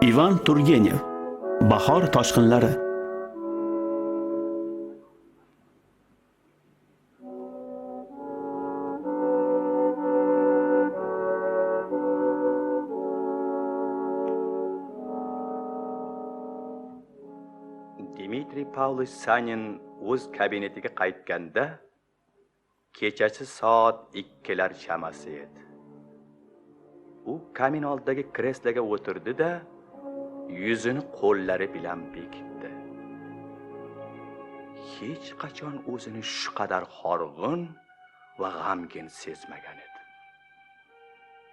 Ivan Turgenev. Bahor toshqinlari. Dmitriy Pavlovich Sanin o'z kabinetiga qaytganda kechasi soat 2lar chamasi edi. U kamin oldidagi kresloga o'tirdi-da, yuzini qo'llari bilan bekitdi. Hech qachon o'zini shu qadar horg'in va g'amgin sezmagan edi.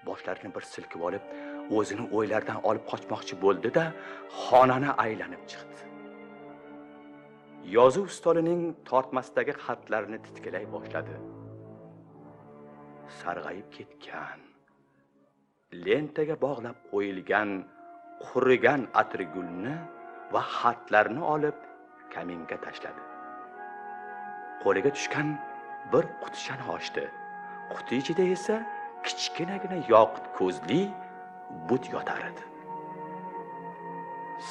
Boshlarini bir silkib olib, o'zini o'ylardan olib qochmoqchi bo'ldi-da, xonani aylanib chiqdi. Yozuv stolining tortmasidagi xatlarni titkilay boshladi. Sarg'ayib ketgan, lentaga bog'lab qo'yilgan qurigan atirgulni va xatlarni olib kaminga tashladi. Qo'liga tushgan bir qutichani ochdi. Quti ichida esa kichkinagina yoqut ko'zli but yotar edi.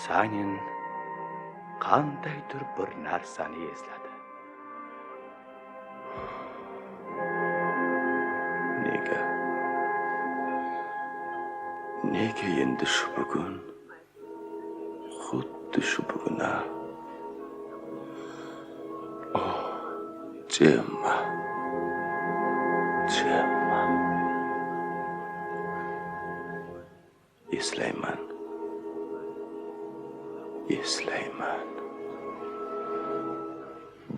Sanin qandaydir bir narsani esladi. Nega? Nega endi shu bugun? Xuddi shu bugun. Oh, Jemma. Jemma. Eslayman. Eslayman.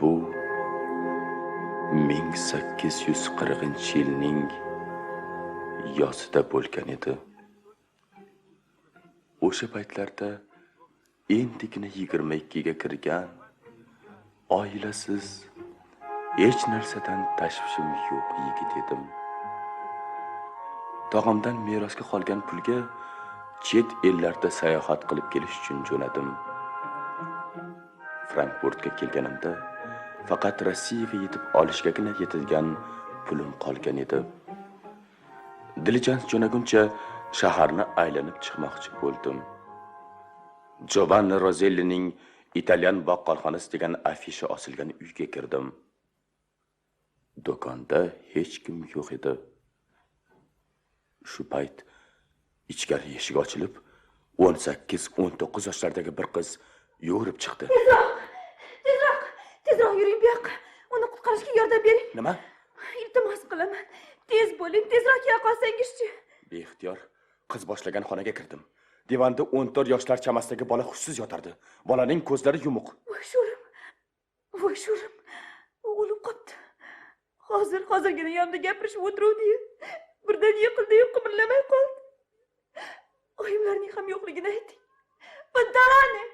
Bu 1840-yilning yozida bo'lgan edi. O'sha paytlarda endigina 22 ga kirgan, oilasiz, hech narsadan tashvishim yo'q yigit edim. Tog'amdan merosga qolgan pulga chet ellarda sayohat qilib kelish uchun jo'nadim. Frankfurtga kelganimda faqat Rossiyaga yetib olishgagina yetadigan pulim qolgan edi. Dilijans jo'naguncha shaharni aylanib chiqmoqchi bo'ldim. Giovanni Rosellining italyan boqqolxonasi degan afisha osilgan uyga kirdim. Do'konda hech kim yo'q edi. Shu payt ichkari eshik ochilib, 18-19 yoshlardagi bir qiz yugurib chiqdi. Tezroq! Tezroq! Tezroq yuring bu yoqqa. Uni qutqarishga yordam bering. Nima? Iltimos qilaman. Tez bo'ling, tezroq kela qolsangizchi. Beixtiyor qiz boshlagan xonaga kirdim. Divanda 14 yoshlar chamasidagi bola hushsiz yotardi. Bolaning ko'zlari yumuq. Voy sho'rim. Voy sho'rim. U o'lib qopti. Hozirgina yonida gapirishib o'tiruvdi-yu. Birdan yiqildi-yu, qimirlamay qoldi. Oyimlarning ham yo'qligini ayting. Pantaloni!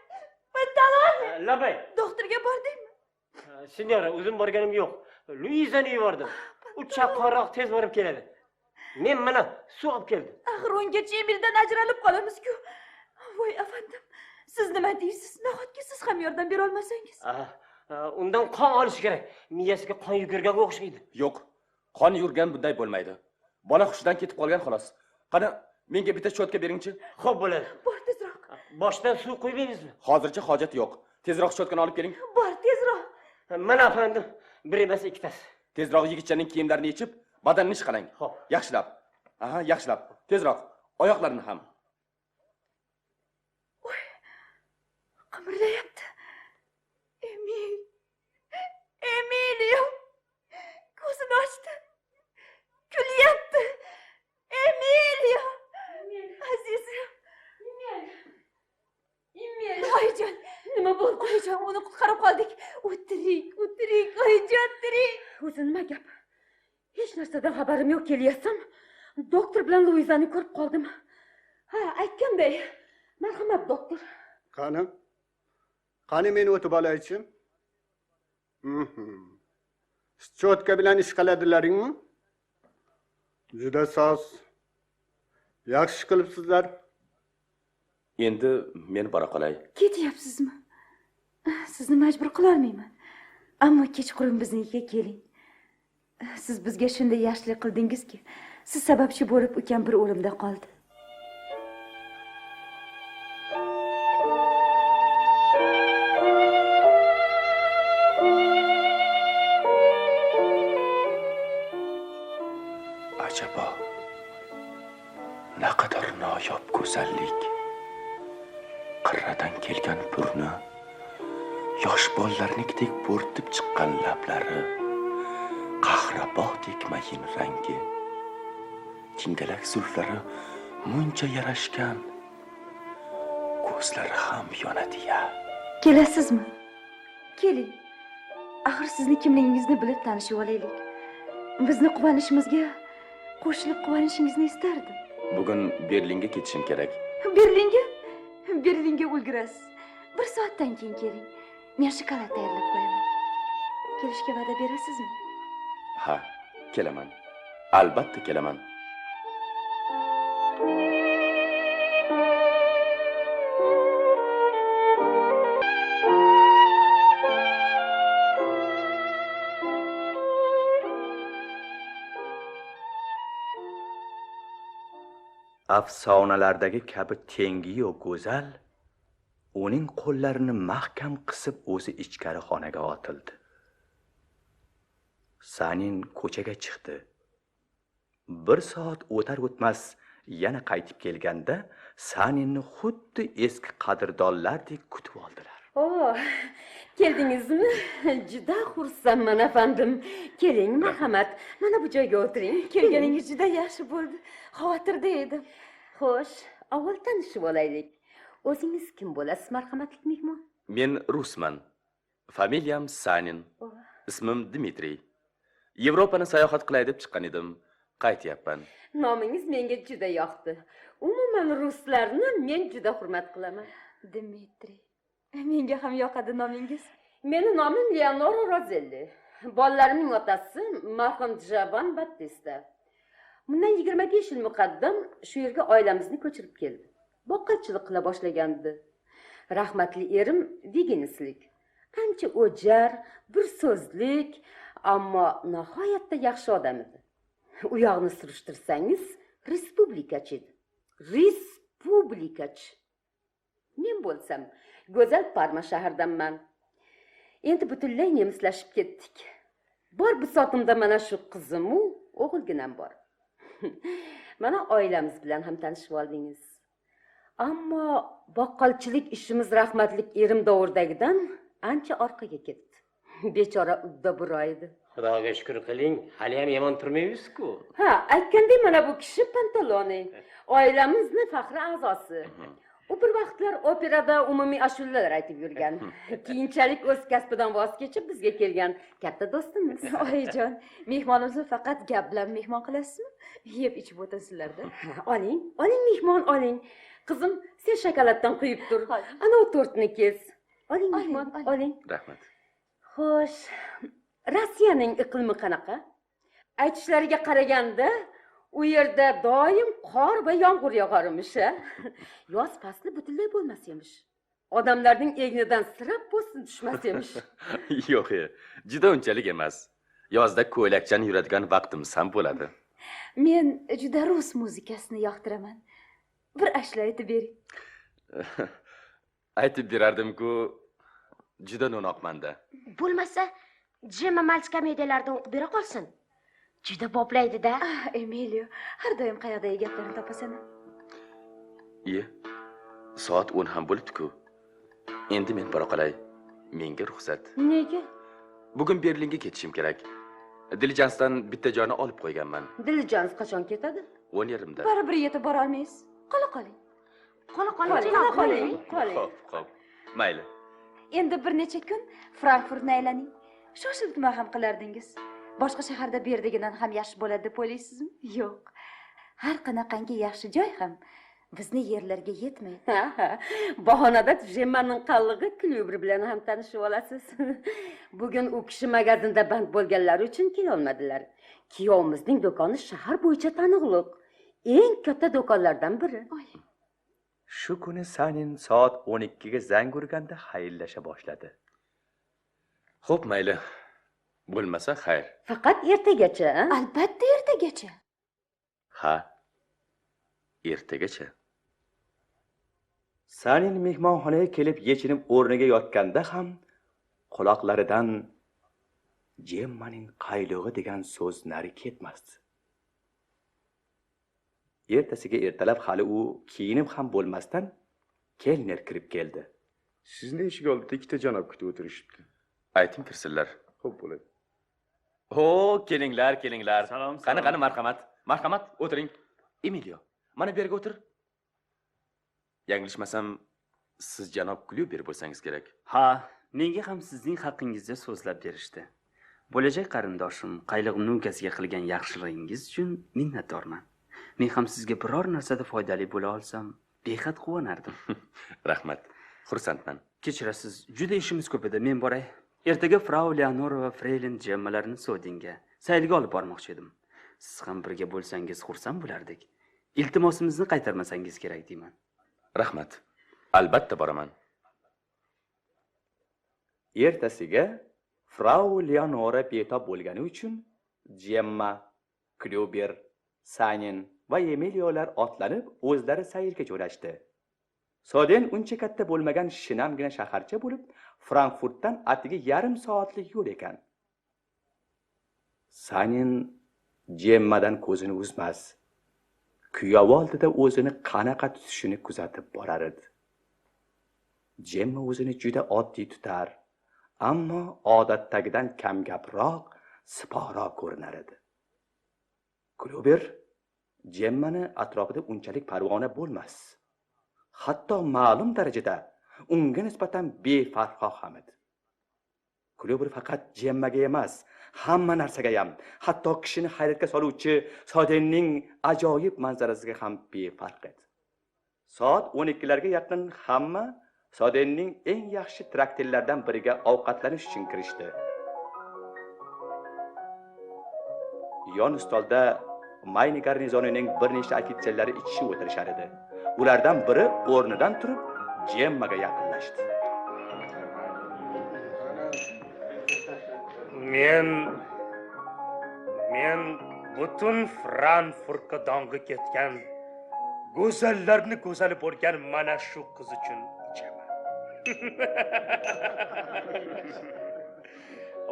Pantaloni! Labay. Doktorga bordingmi? Signora, o'zim borganim yo'q. Luizani yubordim. U chaqqonroq tez borib keladi. Men mana suv olib keldim. Axir ungacha Emildan ajralib qolamiz-ku. Voy afandim, siz nima deysiz? Nahotki siz ham yordam bera olmasangiz? Undan qon olish kerak. Miyasiga qon yugurganga o'xshaydi. Yo'q, qon yugurgan bunday bo'lmaydi. Bola hushidan ketib qolgan xolos. Qani, menga bitta chotka beringchi. Xo'p bo'ladi. Bor tezroq. Boshdan suv quymaymizmi? Hozircha hojat yo'q. Tezroq chotkani olib keling. Bor tezroq. Mana afandim, bir emas ikkitasi. Tezroq yigitchaning kiyimlarini yechib, badanini ishqalang. Xo'p. Yaxshilab. Aha, yaxshilab. Tezroq. Oyoqlarini ham. Oy. Qimirlayapti. Emil. Emilio. Ko'zini ochdi. Kulyapti. Emilio. Azizim. Emil. Emil. Oyijon, nima bo'ldi? Oyijon, uni qutqarib qoldik. U tirik, u tirik, oyijon tirik. O'zi nima gap? Hech narsadan xabarim yo'q, kelyapsam, doktor bilan Luizani ko'rib qoldim. Ha, aytganday. Marhamat, doktor. Qani? Qani men o'tib olaychi? Chotka bilan ish qiladilaringmi? Juda soz. Yaxshi qilibsizlar. Endi men bora qolay. Ketyapsizmi? Sizni majbur qila olmayman. Ammo kechqurun biznikiga keling. Siz bizga shunday yaxshilik qildingizki, siz sababchi bo'lib ukam bir o'limda qoldi. Go'zallik, qirradan kelgan burni, yosh bolalarnikidek bo'rtib chiqqan lablari, qahrabodek mayin rangi, jingalak zulflari muncha yarashgan, ko'zlari ham yonadi-ya. Kelasizmi? Keling. Axir sizni kimligingizni bilib tanishib olaylik. Bizni quvonishimizga qo'shilib quvonishingizni istardim. Bugun Berlinga ketishim kerak. Berlinga? Berlinga ulgurasiz. 1 soatdan keyin keling. Men shokolad tayyorlab qo'yaman. Kelishga va'da berasizmi? Ha, kelaman. Albatta kelaman. Afsonalardagi kabi tengiyu go'zal uning qo'llarini mahkam qisib o'zi ichkari xonaga otildi. Sanin ko'chaga chiqdi. 1 soat o'tar o'tmas yana qaytib kelganda Saninni xuddi eski qadrdonlardek kutib oldilar. O, keldingizmi? Juda xursandman afandim. Keling, marhamat. Mana bu joyga o'tiring. Kelganingiz juda yaxshi bo'ldi. Xavotirda edim. Xo'sh, avval tanishib olaylik. O'zingiz kim bo'lasiz, marhamatli mehmon? Men rusman. Familiyam Sanin. Ismim Dmitriy. Yevropani sayohat qilay deb chiqqan edim. Qaytyapman. Nomingiz menga juda yoqdi. Umuman ruslarni men juda hurmat qilaman. Dmitriy. Menga ham yoqadi nomingiz. Meni nomim Leonora Rozelli. Bolalarimning otasi marhum Javan Battista. Bundan 25 yil muqaddam shu yerga oilamizni ko'chirib keldi. Boqqalchilik qila boshlagandi. Rahmatli erim veganislik. Ancha o'jar, bir so'zlik, ammo nihoyatda yaxshi odam edi. U yog'ini surishtirsangiz, respublikachi edi. Respublikachi. Men bo'lsam go'zal Parma shahridanman. Endi butunlay nemislashib ketdik. Bor bisotimda mana shu qizim-u o'g'ilginam bor. Mana oilamiz bilan ham tanishib oldingiz. Ammo boqqolchilik ishimiz rahmatlik erim davridagidan ancha orqaga ketdi. Bechora udda buro edi. Xudoga shukr qiling, hali ham yomon turmaymiz-ku. Ha, aytgandek mana bu kishi Pantaloni, oilamizni faxri a'zosi. U bir vaqtlar operada umumiy ashulalar aytib yurgan. Keyinchalik o'z kasbidan voz kechib bizga kelgan katta do'stimiz. Oyijon, mehmonimizni faqat gap bilan mehmon qilasizmi? Yeb ichib o'tirsinlar-da. Oling, oling mehmon, oling. Qizim, sen shokoladdan quyib tur. Ana u tortni kes. Oling mehmon, oling. Rahmat. Xo'sh, Rossiyaning iqlimi qanaqa? Aytishlariga qaraganda u yerda doim qor va yomg'ir yog'ar emish. Yoz fasli butunlay bo'lmas emish. Odamlarning egnidan sirab po'stin tushmas emish. Yo'q, juda unchalik emas. Yozda ko'ylakchan yuradigan vaqtimiz ham bo'ladi. Men juda rus muzikasini yoqtiraman. Bir ashula aytib bering. Aytib berardim-ku, juda no'noqmanda. Bo'lmasa, Jemma Mals komediyalardan o'qib bera qolsin. Juda boplaydi-da. Ah, Emilio, har doim qayoqdagi gaplarni topasan. Iye, soat 10 ham bo'libdi-ku. Endi men bora qolay. Menga ruxsat. Nega? Bugun Berlinga ketishim kerak. Dilijansdan bitta joyni olib qo'yganman. Dilijans qachon ketadi? 10:30da. Baribir yetib bora olmaysiz. Qola qoling. Qola qoling, qoling. Xo'p, xo'p. Mayli. Endi bir necha kun Frankfurtni aylaning. Shoshilib nima ham qilardingiz? Boshqa shaharda bu yerdagidan ham yaxshi bo'ladi deb o'ylaysizmi? Yo'q. Har qanaqangi yaxshi joy ham bizni yerlarga yetmaydi. Ha, ha. Bahonada Jemmaning qallig'i Klyubr bilan ham tanishib olasiz. Bugun u kishi magazinda band bo'lganlari uchun kela olmadilar. Kuyovimizning do'koni shahar bo'yicha taniqliq. Eng katta do'konlardan biri. Shu kuni Sanin soat 12 ga zang urganda xayrlasha boshladi. Xo'p, mayli. Bo'lmasa xayr. Faqat ertagacha, a? Albatta ertagacha. Ha. Ertagacha. Sanin mehmonxonaga kelib yechinib o'rniga yotganda ham quloqlaridan Jemmaning qaylug'i degan so'z nari ketmasdi. Ertasiga ertalab hali u kiyinib ham bo'lmasdan kelner kirib keldi. Sizni eshik oldida ikkita janob kutib o'tirishibdi. Ayting kirsinlar. Xo'p bo'ladi. O, kelinglar, kelinglar. Salom. Qani, qani, marhamat. Marhamat, o'tiring. Emilio, mana bu yerga o'tir. Yanglishmasam, siz janob Klyuber bo'lsangiz kerak. Ha, menga ham sizning haqingizda so'zlab berishdi. Bo'lajak qarindoshim qaylig'imning ukasiga qilgan yaxshiligingiz uchun minnatdorman. Men ham sizga biror narsada foydali bo'la olsam, behad quvonardim. Rahmat, xursandman. Kechirasiz, juda ishimiz ko'p edi, men boray. Ertaga Frau Leonora va Freylin Jemmalarni Sodinga saylga olib bormoqchi edim. Siz ham birga bo'lsangiz xursand bo'lardik. Iltimosimizni qaytarmasangiz kerak deyman. Rahmat. Albatta boraman. Ertasiga Frau Leonora betob bo'lgani uchun Jemma, Klyuber, Sanin va Emiliolar otlanib o'zlari sayrga jo'nashdi. Soden uncha katta bo'lmagan shinamgina shaharcha bo'lib, Frankfurtdan atigi yarim soatlik yo'l ekan. Sanin Jemmadan ko'zini uzmas, kuyovi oldida o'zini qanaqa tutishini kuzatib borar edi. Jemma o'zini juda oddiy tutar, ammo odatdagidan kamgaproq, siporoq ko'rinar edi. Klyuber Jemmani atrofida unchalik parvona bo'lmas. Hatto ma'lum darajada unga nisbatan befarqoq ham edi. Klyuber faqat Jemmaga emas, hamma narsaga ham, hatto kishini hayratga soluvchi Sodenning ajoyib manzarasiga ham befarq edi. Soat 12larga yaqin hamma Sodenning eng yaxshi traktirlaridan biriga ovqatlanish uchun kirishdi. Yon ustolda Mayni garnizonining bir nechta ofitserlari ichishib o'tirishar edi. Ulardan biri o'rnidan turib Jemmaga yaqinlashdi. Men butun Frankfurtga dong'i ketgan go'zallarni go'zali bo'lgan mana shu qiz uchun ichaman.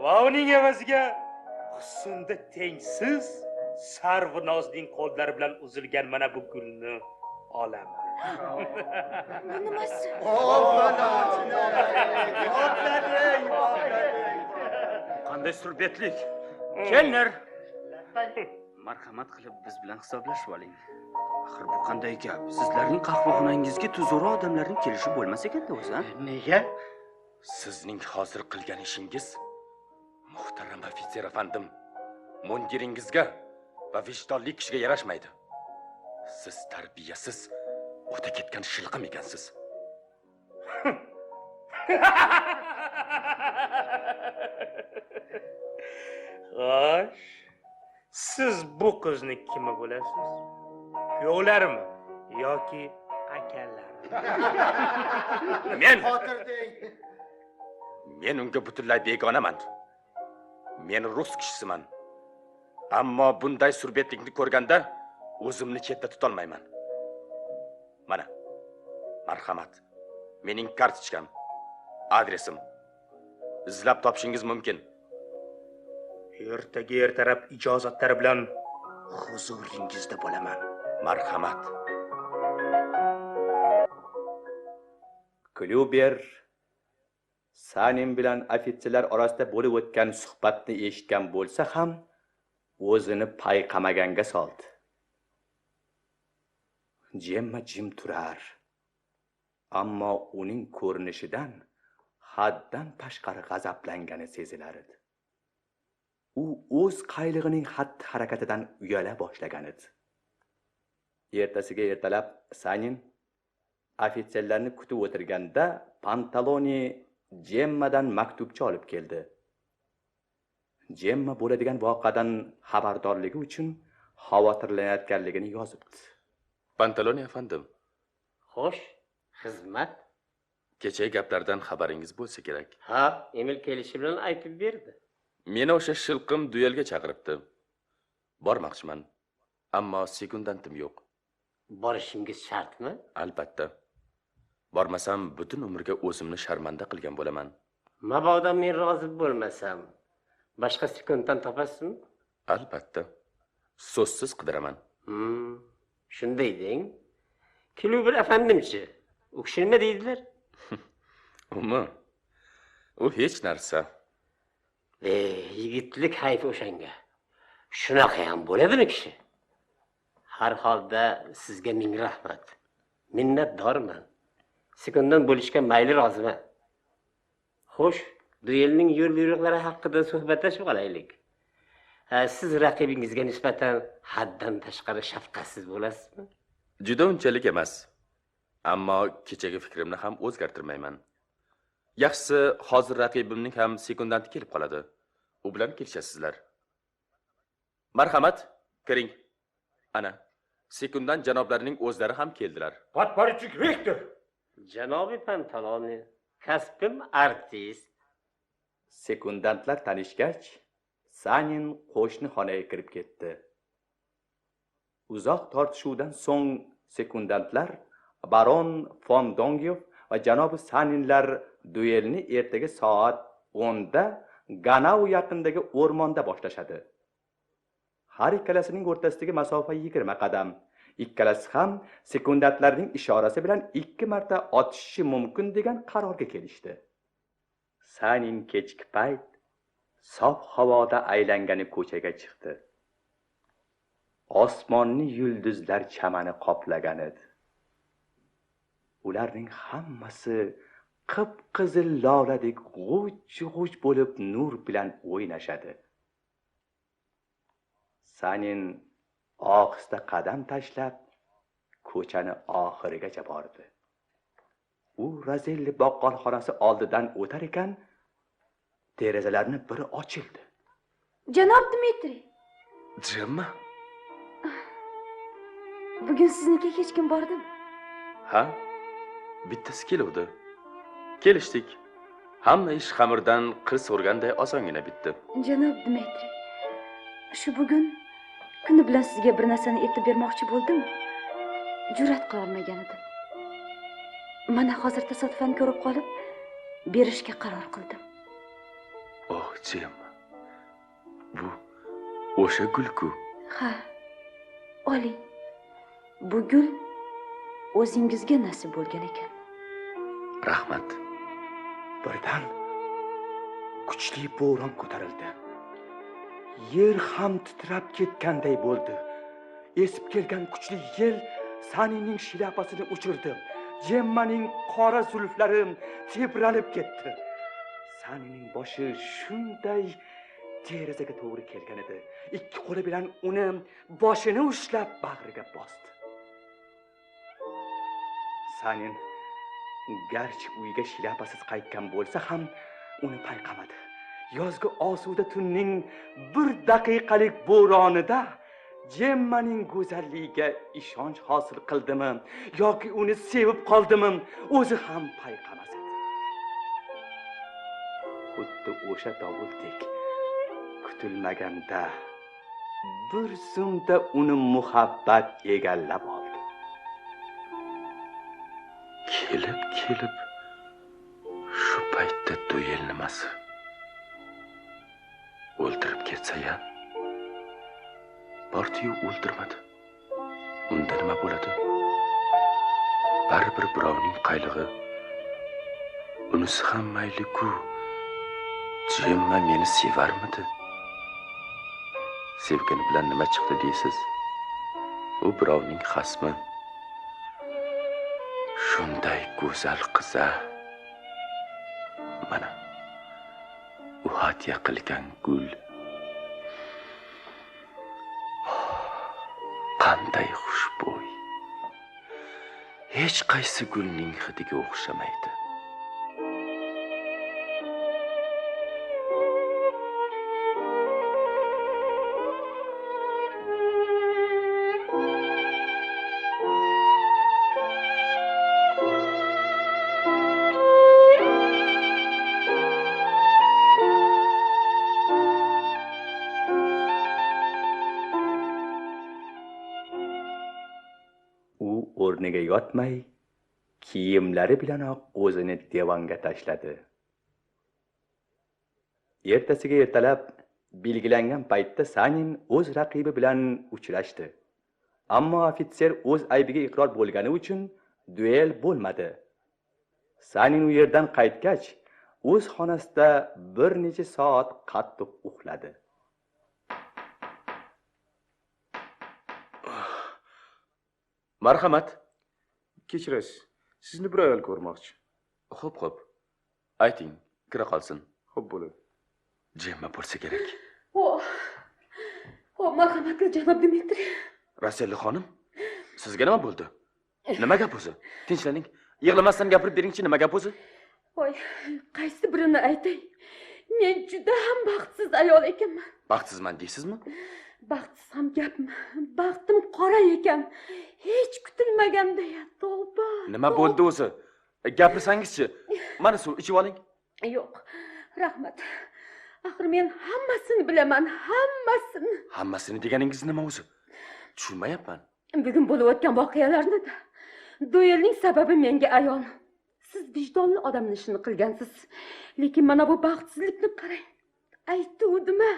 Va uning evaziga husnda tengsiz Sarvinozning qo'llari bilan uzilgan mana bu gulni olaman. Bu nimasi? Qanday surbetlik! Kelner! Marhamat qilib biz bilan hisoblashib oling. Axir bu qanday gap? Sizlarning qahvaxonangizga tuzukroq odamlarning kelishi bo'lmas ekanda o'zi, a? Nega? Sizning hozir qilgan ishingiz, muhtaram ofitser afandim, mundiringizga va vijdonli kishiga yarashmaydi. Siz tarbiyasiz, o'ta ketgan shilqim ekansiz. Xo'sh, siz bu qizni kimi bo'lasiz? Kuyovlarimi yoki akalarimi? Men unga butunlay begonaman. Men rus kishisiman. Ammo bunday surbetlikni ko'rganda o'zimni chetda tutolmayman. Mana, marhamat. Mening kartochkam, adresim. Izlab topishingiz mumkin. Ertaga ertalab ijozatlar bilan huzuringizda bo'laman. Marhamat. Klyuber Sanin bilan ofitserlar orasida bo'lib o'tgan suhbatni eshitgan bo'lsa ham, o'zini payqamaganga soldi. Jemma jim turar, ammo uning ko'rinishidan haddan tashqari g'azablangani sezilar edi. U o'z qaylig'ining xatti-harakatidan uyala boshlagan edi. Ertasiga ertalab Sanin ofitserlarni kutib o'tirganda Pantaloni Jemmadan maktubcha olib keldi. Jemma bo'ladigan voqeadan xabardorligi uchun xavotirlanayotganligini yozibdi. Pantaloni afandim. Xo'sh, xizmat. Kechagi gaplardan xabaringiz bo'lsa kerak. Ha, Emil kelishi bilan aytib berdi. Meni o'sha shilqim duelga chaqiribdi. Bormoqchiman, ammo sekundantim yo'q. Borishingiz shartmi? Albatta. Bormasam butun umrga o'zimni sharmanda qilgan bo'laman. Mabodo men rozi bo'lmasam, boshqa sekunddan topasizmi? Albatta. So'zsiz qidiraman. Shunday deng. Kluber afandimchi, u kishi nima deydilar? Umi? U hech narsa. E, yigitlik hayf o'shanga. Shunaqa ham bo'ladimi kishi? Har holda sizga ming rahmat. Minnatdorman. Sekundant bo'lishga mayli roziman. Xo'sh, duelning yo'l yo'riqlari haqida suhbatlashib olaylik. Siz raqibingizga nisbatan haddan tashqari shafqatsiz bo'lasizmi? Juda unchalik emas. Ammo kechagi fikrimni ham o'zgartirmayman. Yaxshisi, hozir raqibimning ham sekundanti kelib qoladi. U bilan kelishasizlar. Marhamat, kiring. Ana, sekundant janoblarining o'zlari ham keldilar. Podporuchik Viktor. Janobi Pantaloni, kasbim artist. Sekundantlar tanishgach, Sanin qo'shni xonaga kirib ketdi. Uzoq tortishuvdan so'ng sekundantlar baron fon Dongev va janobi Saninlar duelni ertaga soat 10 da Ganau yaqinidagi o'rmonda boshlashadi. Har ikkalasining o'rtasidagi masofa 20 qadam. Ikkalasi ham sekundantlarning ishorasi bilan 2 marta otishishi mumkin degan qarorga kelishdi. Sanin kechki payt sof havoda aylangani ko'chaga chiqdi. Osmonni yulduzlar chamani qoplagan edi. Ularning hammasi qip-qizil loladek g'uj-g'uj bo'lib nur bilan o'ynashadi. Sanin ohista qadam tashlab ko'chani oxirigacha bordi. U Rozelli boqqolxonasi oldidan o'tar ekan, derazalarni biri ochildi. Janob Dmitriy. Jemma. Bugun siznikiga hech kim bordimi? Ha, bittasi keluvdi. Kelishdik. Hamma ish xamirdan qil so'rganday osongina bitdi. Janob Dmitriy, shu bugun kuni bilan sizga bir narsani aytib bermoqchi bo'ldim. Jur'at qila olmagan edim. Mana hozir tasodifan ko'rib qolib, berishga qaror qildim. Oh, Jemma. Bu o'sha gul-ku. Ha. Oling. Bu gul o'zingizga nasib bo'lgan ekan. Rahmat. Birdan kuchli bo'ron ko'tarildi. Yer ham titrab ketganday bo'ldi. Esib kelgan kuchli yel Saninning shlyapasini uchirdi. Jemmaning qora zulflari tebranib ketdi. Saninning boshi shunday derazaga to'g'ri kelgan edi. Ikki qo'li bilan uni boshini ushlab bag'riga bosdi. Sanin garchi uyga shlyapasiz qaytgan bo'lsa ham uni payqamadi. Yozgi osuda tunning bir daqiqalik bo'ronida Jemmaning go'zalligiga ishonch hosil qildimi yoki uni sevib qoldimi, o'zi ham payqamas edi. Xuddi o'sha dovuldek kutilmaganda bir zumda uni muhabbat egallab oldi. Kelib shu paytda duel nimasi? O'ldirib ketsa-ya? Bordi-yu o'ldirmadi. Unda nima bo'ladi? Baribir birovning qaylig'i. Unisi ham mayli-ku. Jemma meni sevarmidi? Sevgani bilan nima chiqdi deysiz? U birovning xasmi. Shunday go'zal qiza. Mana u hadya qilgan gul. Qanday xushbo'y. Hech qaysi gulning hidiga o'xshamaydi. O'rniga yotmay, kiyimlari bilanoq o'zini divanga tashladi. Ertasiga ertalab belgilangan paytda Sanin o'z raqibi bilan uchrashdi. Ammo ofitser o'z aybiga iqror bo'lgani uchun duel bo'lmadi. Sanin u yerdan qaytgach, o'z xonasida bir necha soat qattiq uxladi. Marhamat. Kechirasiz, sizni bir ayol ko'rmoqchi. Xo'p, xo'p. Ayting, kira qolsin. Xo'p bo'ladi. Jemma bo'lsa kerak. O, marhamatli janob Dmitriy. Roselli xonim, sizga nima bo'ldi? Nima gap o'zi? Tinchlaning. Yig'lamasdan gapirib beringchi, nima gap o'zi? Voy, qaysi birini aytay? Men juda ham baxtsiz ayol ekanman. Baxtsizman deysizmi? Baxtsiz ham gapmi? Baxtim qora ekan. Hech kutilmaganda ya, tavba. Nima bo'ldi o'zi? Gapirsangizchi. Mana suv ichib oling. Yo'q, rahmat. Axir men hammasini bilaman, hammasini. Hammasini deganingiz nima o'zi? Tushunmayapman. Bugun bo'lib o'tgan voqealarni-da. Duelning sababi menga ayon. Siz vijdonli odamning ishini qilgansiz. Lekin mana bu baxtsizlikni qarang. Aytuvdim-a.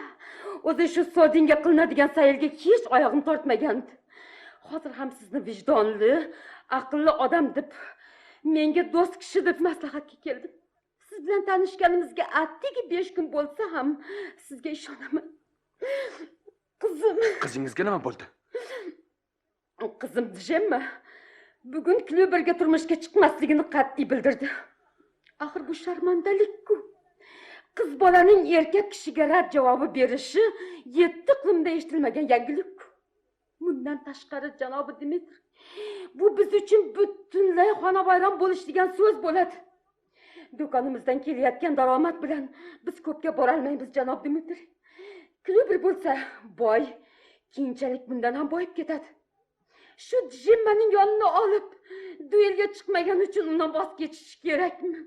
O'zi shu Sodinga qilinadigan saylga hech oyog'im tortmagandi. Hozir ham sizni vijdonli, aqlli odam deb, menga do'st kishi deb maslahatga keldim. Siz bilan tanishganimizga atigi 5 kun bo'lsa ham sizga ishonaman. Qizim. Qizingizga nima bo'ldi? Qizim Jemma bugun Kluberga turmushga chiqmasligini qat'iy bildirdi. Axir bu sharmandalik-ku. Qiz bolaning erkak kishiga rad javobi berishi 7 iqlimda eshitilmagan yangilik-ku. Bundan tashqari janobi Dmitr, bu biz uchun butunlay xonavayron bo'lish degan so'z bo'ladi. Do'konimizdan kelayotgan daromad bilan biz ko'pga borolmaymiz janob Dmitr. Kluber bo'lsa boy, keyinchalik bundan ham boyib ketadi. Shu Jemmaning yonini olib, duelga chiqmagani uchun undan voz kechish kerakmi?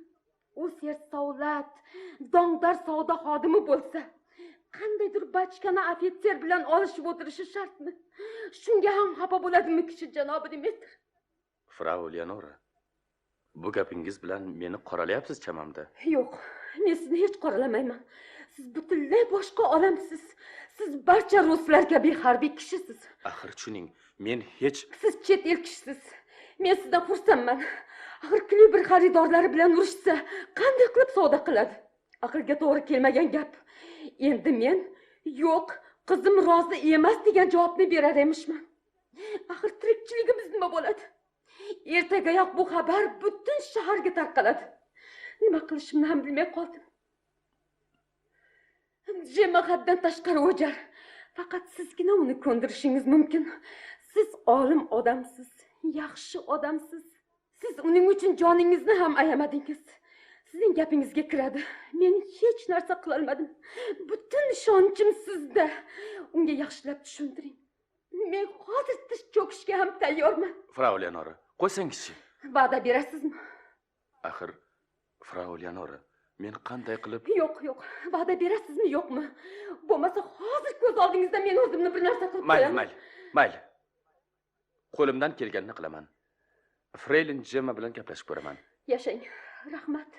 U sersavlat, dongdar savdo xodimi bo'lsa, qandaydir bachkana ofitser bilan olishib o'tirishi shartmi? Shunga ham xafa bo'ladimi kishi janobi Dmitr? Frau Leonora, bu gapingiz bilan meni qoralayapsiz chamamda. Yo'q, men sizni hech qoralamayman. Siz butunlay boshqa olamsiz. Siz barcha ruslar kabi harbiy kishisiz. Axir tushuning, men hech... Siz chet el kishisiz. Men sizdan xursandman. Axir Kluber xaridorlari bilan urushsa, qanday qilib savdo qiladi? Aqlga to'g'ri kelmagan gap. Endi men yo'q, qizim rozi emas degan javobni berar emishman. Axir tirikchiligimiz nima bo'ladi? Ertagayoq bu xabar butun shaharga tarqaladi. Nima qilishimni ham bilmay qoldim. Jemma haddan tashqari o'jar. Faqat sizgina uni ko'ndirishingiz mumkin. Siz olim odamsiz, yaxshi odamsiz. Siz uning uchun joningizni ham ayamadingiz. Sizning gapingizga kiradi. Men hech narsa qilolmadim. Butun ishonchim sizda. Unga yaxshilab tushuntiring. Men hozir tish cho'kishga ham tayyorman. Frau Leonora, qo'ysangizchi. Va'da berasizmi? Axir Frau Leonora, men qanday qilib... Yo'q, yo'q. Va'da berasizmi, yo'qmi? Bo'lmasa hozir ko'z oldingizda men o'zimni bir narsa qilib qo'yaman. Mayli, mayli, mayli. Qo'limdan kelganini qilaman. Freylin Jemma bilan gaplashib ko'raman. Yashang. Rahmat.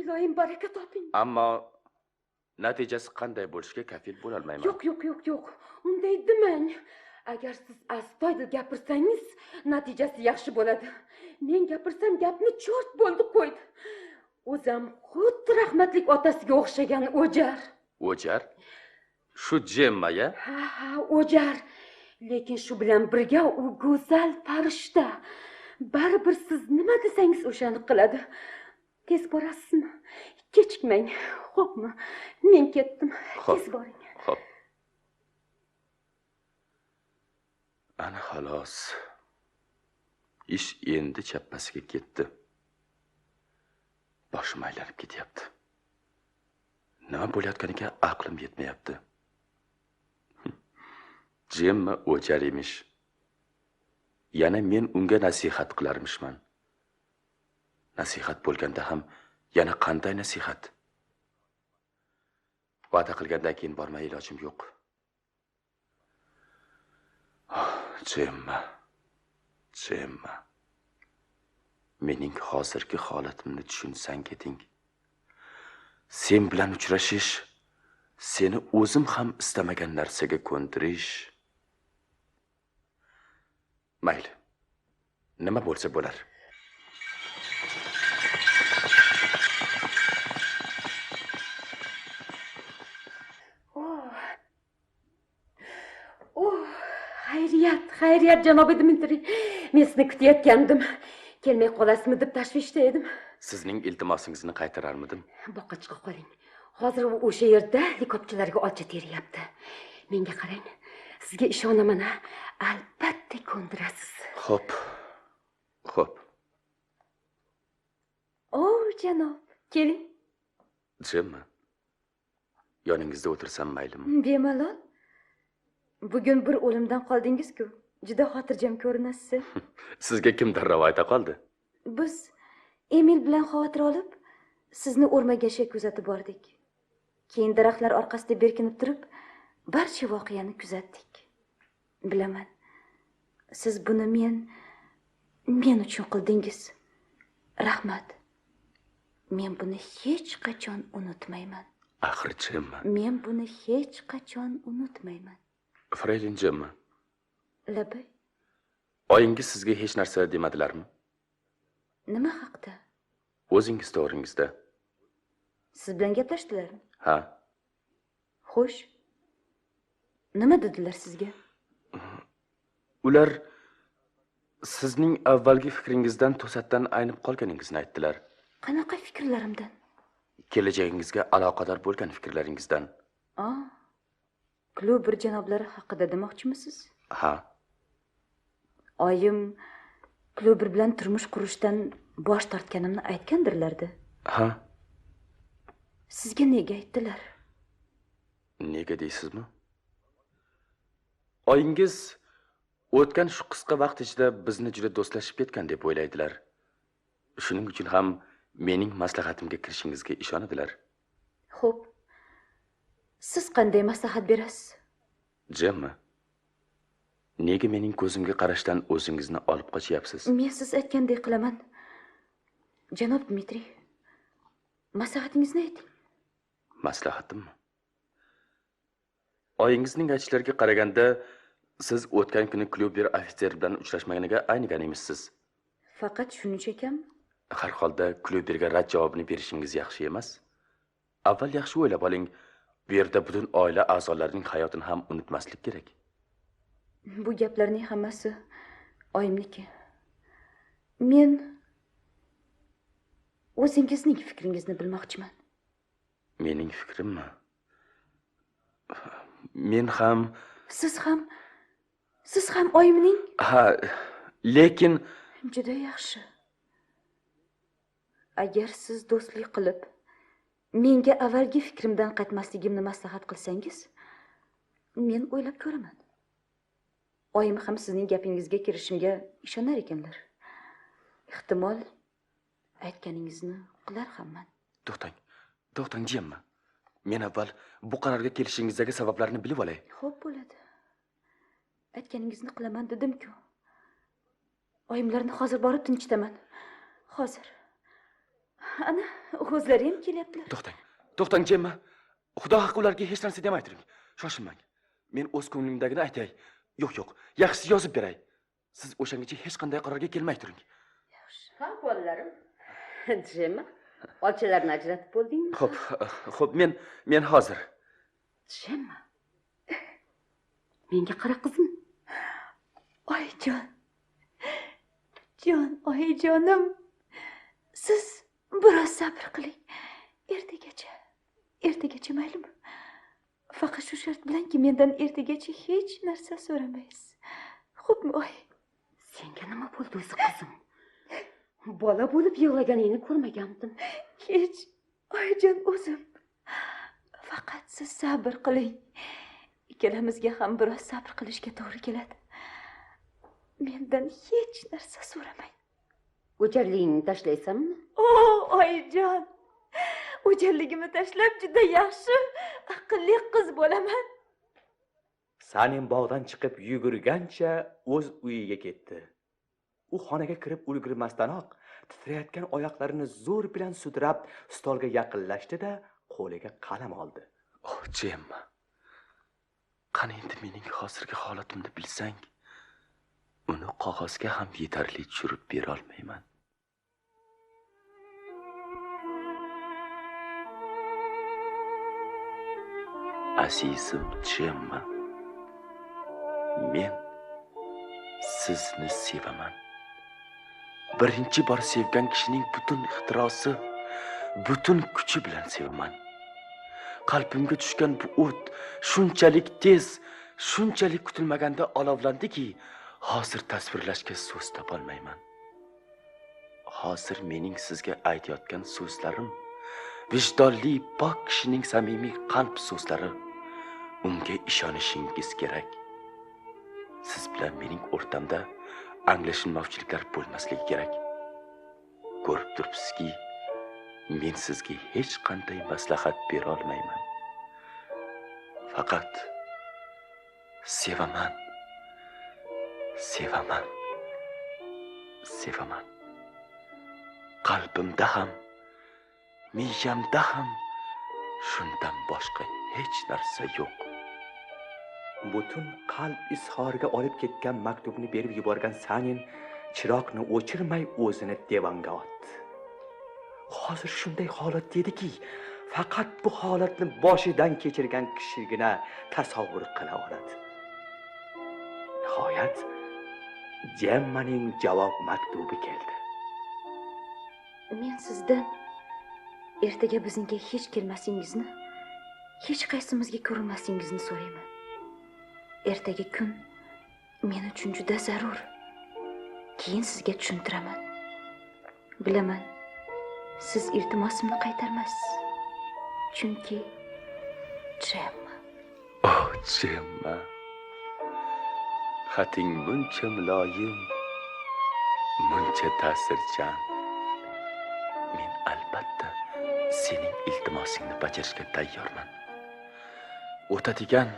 Iloyim baraka toping. Ammo natijasi qanday bo'lishiga kafil bo'la olmayman. Yo'q, yo'q, yo'q, yo'q. Unday demang. Agar siz astoydil gapirsangiz, natijasi yaxshi bo'ladi. Men gapirsam gapni cho'rt bo'ldi qo'ydi. O'zim xuddi rahmatlik otasiga o'xshagan o'jar. O'jar? Shu Jemma-ya? Ha, ha, o'jar. Lekin shu bilan birga u go'zal farishta. Baribir siz nima desangiz o'shani qiladi. Tez borasizmi? Kechikmang, xo'pmi? Men ketdim. Tez boring. Xo'p. Ana xolos. Ish endi chappasiga ketdi. Boshim aylanib ketyapti. Nima bo'layotganiga aqlim yetmayapti. Jemma o'jar emish. Yana men unga nasihat qilarmishman. Nasihat bo'lganda ham yana qanday nasihat? Va'da qilgandan keyin bormay ilojim yo'q. Oh, Jemma, Jemma. Mening hozirgi holatimni tushunsang eding. Sen bilan uchrashish, seni o'zim ham istamagan narsaga ko'ndirish. Mayli. Nima bo'lsa bo'lar. Xayriyat, xayriyat janob Dmitriy. Men sizni kutayotgandim. Kelmay qolasizmi deb tashvishda edim. Sizning iltimosingizni qaytararmidim? Boqqa chiqa qoling. Hozir u o'sha yerda likopchalarga olcha teryapti. Menga qarang. Sizga ishonaman, albatta ko'ndirasiz. Xo'p. Xo'p. O, janob, keling. Jemma. Yoningizda o'tirsam maylimi? Bemalol. Bugun bir o'limdan qoldingiz-ku. Juda xotirjam ko'rinasiz. Sizga kim darrov ayta qoldi? Biz Emil bilan xavotir olib, sizni o'rmagacha kuzatib bordik. Keyin daraxtlar orqasida berkinib turib, barcha voqeani kuzatdik. Bilaman, siz buni men uchun qildingiz. Rahmat. Men buni hech qachon unutmayman. Axir Jemma. Men buni hech qachon unutmayman. Freylin Jemma. Labay. Oyingiz sizga hech narsa demadilarmi? Nima haqda? O'zingiz to'g'ringizda. Siz bilan gaplashdilarmi? Ha. Xo'sh. Nima dedilar sizga? Ular sizning avvalgi fikringizdan to'satdan aynib qolganingizni aytdilar. Qanaqa fikrlarimdan? Kelajagingizga aloqador bo'lgan fikrlaringizdan. Kluber janoblari haqida demoqchimisiz? Ha. Oyim Kluber bilan turmush qurishdan bosh tortganimni aytgandirlardi. Ha. Sizga nega aytdilar? Nega deysizmi? Oyingiz o'tgan shu qisqa vaqt ichida bizni juda do'stlashib ketgan deb o'ylaydilar. Shuning uchun ham mening maslahatimga kirishingizga ishonadilar. Xo'p. Siz qanday maslahat berasiz? Jemma, nega mening ko'zimga qarashdan o'zingizni olib qochyapsiz? Men siz aytgandek qilaman. Janob Dmitriy, maslahatingizni ayting. Maslahatimmi? Oyingizning aytishlariga qaraganda, siz o'tgan kuni Kluber ofitser bilan uchrashmaganiga aynigan emishsiz. Faqat shuncha ekanmi? Har holda Kluberga rad javobini berishingiz yaxshi emas. Avval yaxshi o'ylab oling. Bu yerda butun oila a'zolarining hayotini ham unutmaslik kerak. Bu gaplarning hammasi oyimniki. Men o'zingizning fikringizni bilmoqchiman. Mening fikrimmi? Men ham... Siz ham oyimning? Ha, lekin... Juda yaxshi. Agar siz do'stlik qilib, menga avvalgi fikrimdan qaytmasligimni maslahat qilsangiz, men o'ylab ko'raman. Oyim ham sizning gapingizga kirishimga ishonar ekanlar. Ehtimol aytganingizni qilar hamman. To'xtang, to'xtang Jemma. Men avval bu qarorga kelishingizdagi sabablarni bilib olay. Xo'p bo'ladi. Aytganingizni qilaman dedim-ku. Oyimlarni hozir borib tinchitaman. Hozir. Ana, o'zlari ham kelyaptilar. To'xtang, to'xtang Jemma. Xudo haqqi ularga hech narsa demay turing. Shoshilmang. Men o'z ko'nglimdagini aytay. Yo'q, yo'q, yaxshisi yozib beray. Siz o'shangacha hech qanday qarorga kelmay turing. Yaxshi. Ha, bolalarim. Jemma, olchalarni ajratib bo'ldingmi? Xo'p, xo'p, men hozir. Jemma. Menga qara qizim. Oyijon. Jon, oyijonim. Siz biroz sabr qiling. Ertagacha. Ertagacha maylimi? Faqat shu shart bilanki, mendan ertagacha hech narsa so'ramaysiz. Xo'pmi, oy? Senga nima bo'ldi o'zi qizim? Bola bo'lib yig'laganingni ko'rmagandim. Hech, oyijon o'zim. Faqat siz sabr qiling. Ikkalamizga ham biroz sabr qilishga to'g'ri keladi. Mendan hech narsa so'ramang. O'jarligingni tashlaysanmi? O, oyijon. O'jarligimni tashlab juda yaxshi, aqlli qiz bo'laman. Sanin bog'dan chiqib yugurgancha o'z uyiga ketdi. U xonaga kirib ulgurmasdanoq titrayotgan oyoqlarini zo'r bilan sudrab stolga yaqinlashdi-da, qo'liga qalam oldi. Oh, Jemma. Qani endi mening hozirgi holatimni bilsang. Uni qog'ozga ham yetarli tushirib bera olmayman. Azizim Jemma, men sizni sevaman. Birinchi bor sevgan kishining butun ixtirosi, butun kuchi bilan sevaman. Qalbimga tushgan bu o't shunchalik tez, shunchalik kutilmaganda olovlandiki, hozir tasvirlashga so'z topolmayman. Hozir mening sizga aytayotgan so'zlarim vijdonli pok kishining samimiy qalb so'zlari. Unga ishonishingiz kerak. Siz bilan mening o'rtamda anglashilmovchiliklar bo'lmasligi kerak. Ko'rib turibsizki, men sizga hech qanday maslahat bera olmayman. Faqat sevaman, sevaman, sevaman. Qalbimda ham, miyamda ham shundan boshqa hech narsa yo'q. Butun qalb izhoriga olib ketgan maktubni berib yuborgan Sanin chiroqni o'chirmay o'zini divanga otdi. Hozir shunday holat dediki, faqat bu holatni boshidan kechirgan kishigina tasavvur qila oladi. Nihoyat Jemmaning javob maktubi keldi. Men sizdan ertaga bizningga hech kelmasingizni, hech qaysimizga ko'rinmasingizni so'rayman. Ertaga kun men uchun juda zarur. Keyin sizga tushuntiraman. Bilaman, siz iltimosimni qaytarmassiz. Chunki Jemma. Oh, Jemma. Xating muncha muloyim, muncha ta'sirchan. Men albatta sening iltimosingni bajarishga tayyorman. O'tadigan,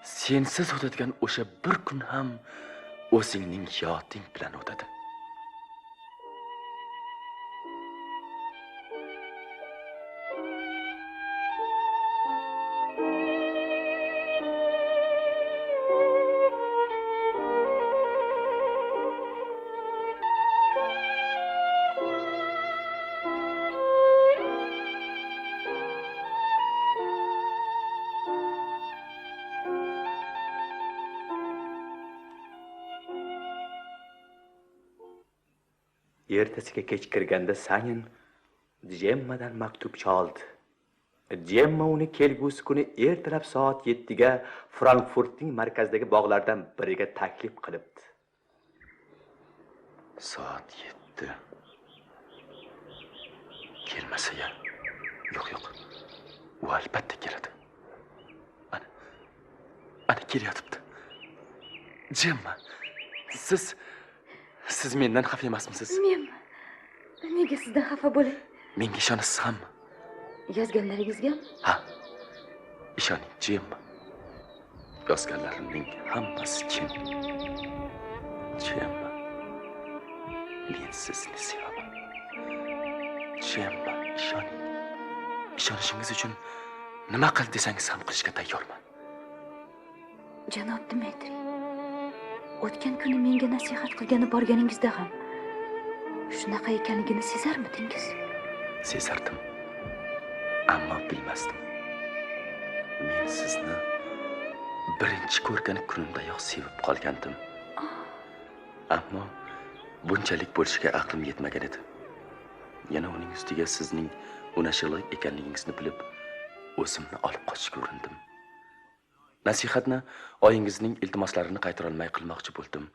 sensiz o'tadigan o'sha bir kun ham o'zingning yoding bilan o'tadi. Ertasiga kech kirganda Sanin Jemmadan maktub oldi. Jemma uni kelgusi kuni ertalab soat 7 ga Frankfurtning markazidagi bog'lardan biriga taklif qilibdi. Soat 7. Kelmasa ya. Yo'q, yo'q. U albatta keladi. Ana, ana kelyapti. Jemma, siz mendan xafa emasmisiz? Menmi? Nega sizdan xafa bo'lay? Menga ishonasiz hammi? Yozganlaringizgami? Ha. Ishoning, Jemma. Yozganlarimning hammasi chin. Jemma, men sizni sevaman. Jemma, ishoning. Ishonishingiz uchun nima qil desangiz ham qilishga tayyorman. Janob Dmitriy, o'tgan kuni menga nasihat qilgani borganingizda ham shunaqa ekanligini sezarmidingiz? Sezardim, ammo bilmasdim. Men sizni birinchi ko'rgan kunimdayoq sevib qolgandim. Ammo bunchalik bo'lishiga aqlim yetmagan edi. Yana uning ustiga sizning unashig'lik ekanligingizni bilib, o'zimni olib qochishga urindim. Nasihatni oyingizning iltimoslarini qaytarolmay qilmoqchi bo'ldim.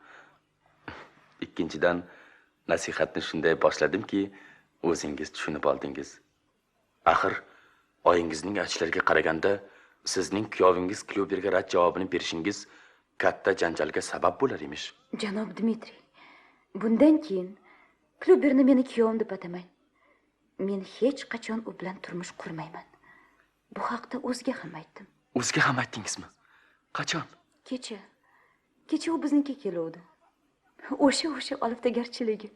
Ikkinchidan, nasihatni shunday boshladimki, o'zingiz tushunib oldingiz. Axir oyingizning aytishlariga qaraganda sizning kuyovingiz Kluberga rad javobini berishingiz katta janjalga sabab bo'lar emish. Janob Dmitriy, bundan keyin Kluberni meni kuyovim deb atamang. Men hech qachon u bilan turmush qurmayman. Bu haqda o'ziga ham aytdim. O'ziga ham aytdingizmi? Qachon? Kecha. Kecha u biznikiga keluvdi. O'sha oliftagarchiligi.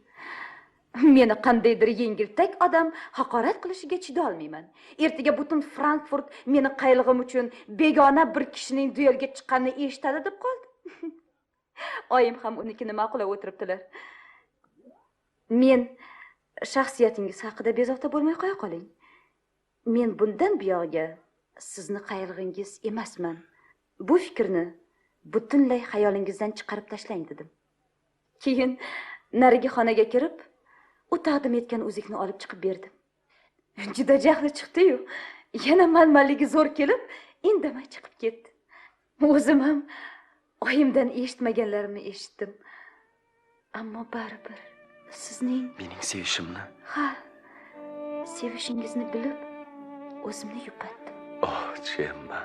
Meni qandaydir yengiltak odam haqorat qilishiga chidolmayman. Ertaga butun Frankfurt meni qaylig'im uchun begona bir kishining duelga chiqqanini eshitadi deb qoldi. Oyim ham unikini ma'qullab o'tiribdilar. Men shaxsiyatingiz haqida bezovta bo'lmay qo'ya qoling. Men bundan buyog'iga sizni qaylig'ingiz emasman. Bu fikrni butunlay xayolingizdan chiqarib tashlang dedim. Keyin narigi xonaga kirib, u taqdim etgan uzukni olib chiqib berdim. Juda jahli chiqdi-yu, yana manmanligi zo'r kelib, indamay chiqib ketdi. O'zim ham oyimdan eshitmaganlarimni eshitdim. Ammo baribir sizning mening sevishimni, ha, sevishingizni bilib o'zimni yupatdim. Oh, Jemma.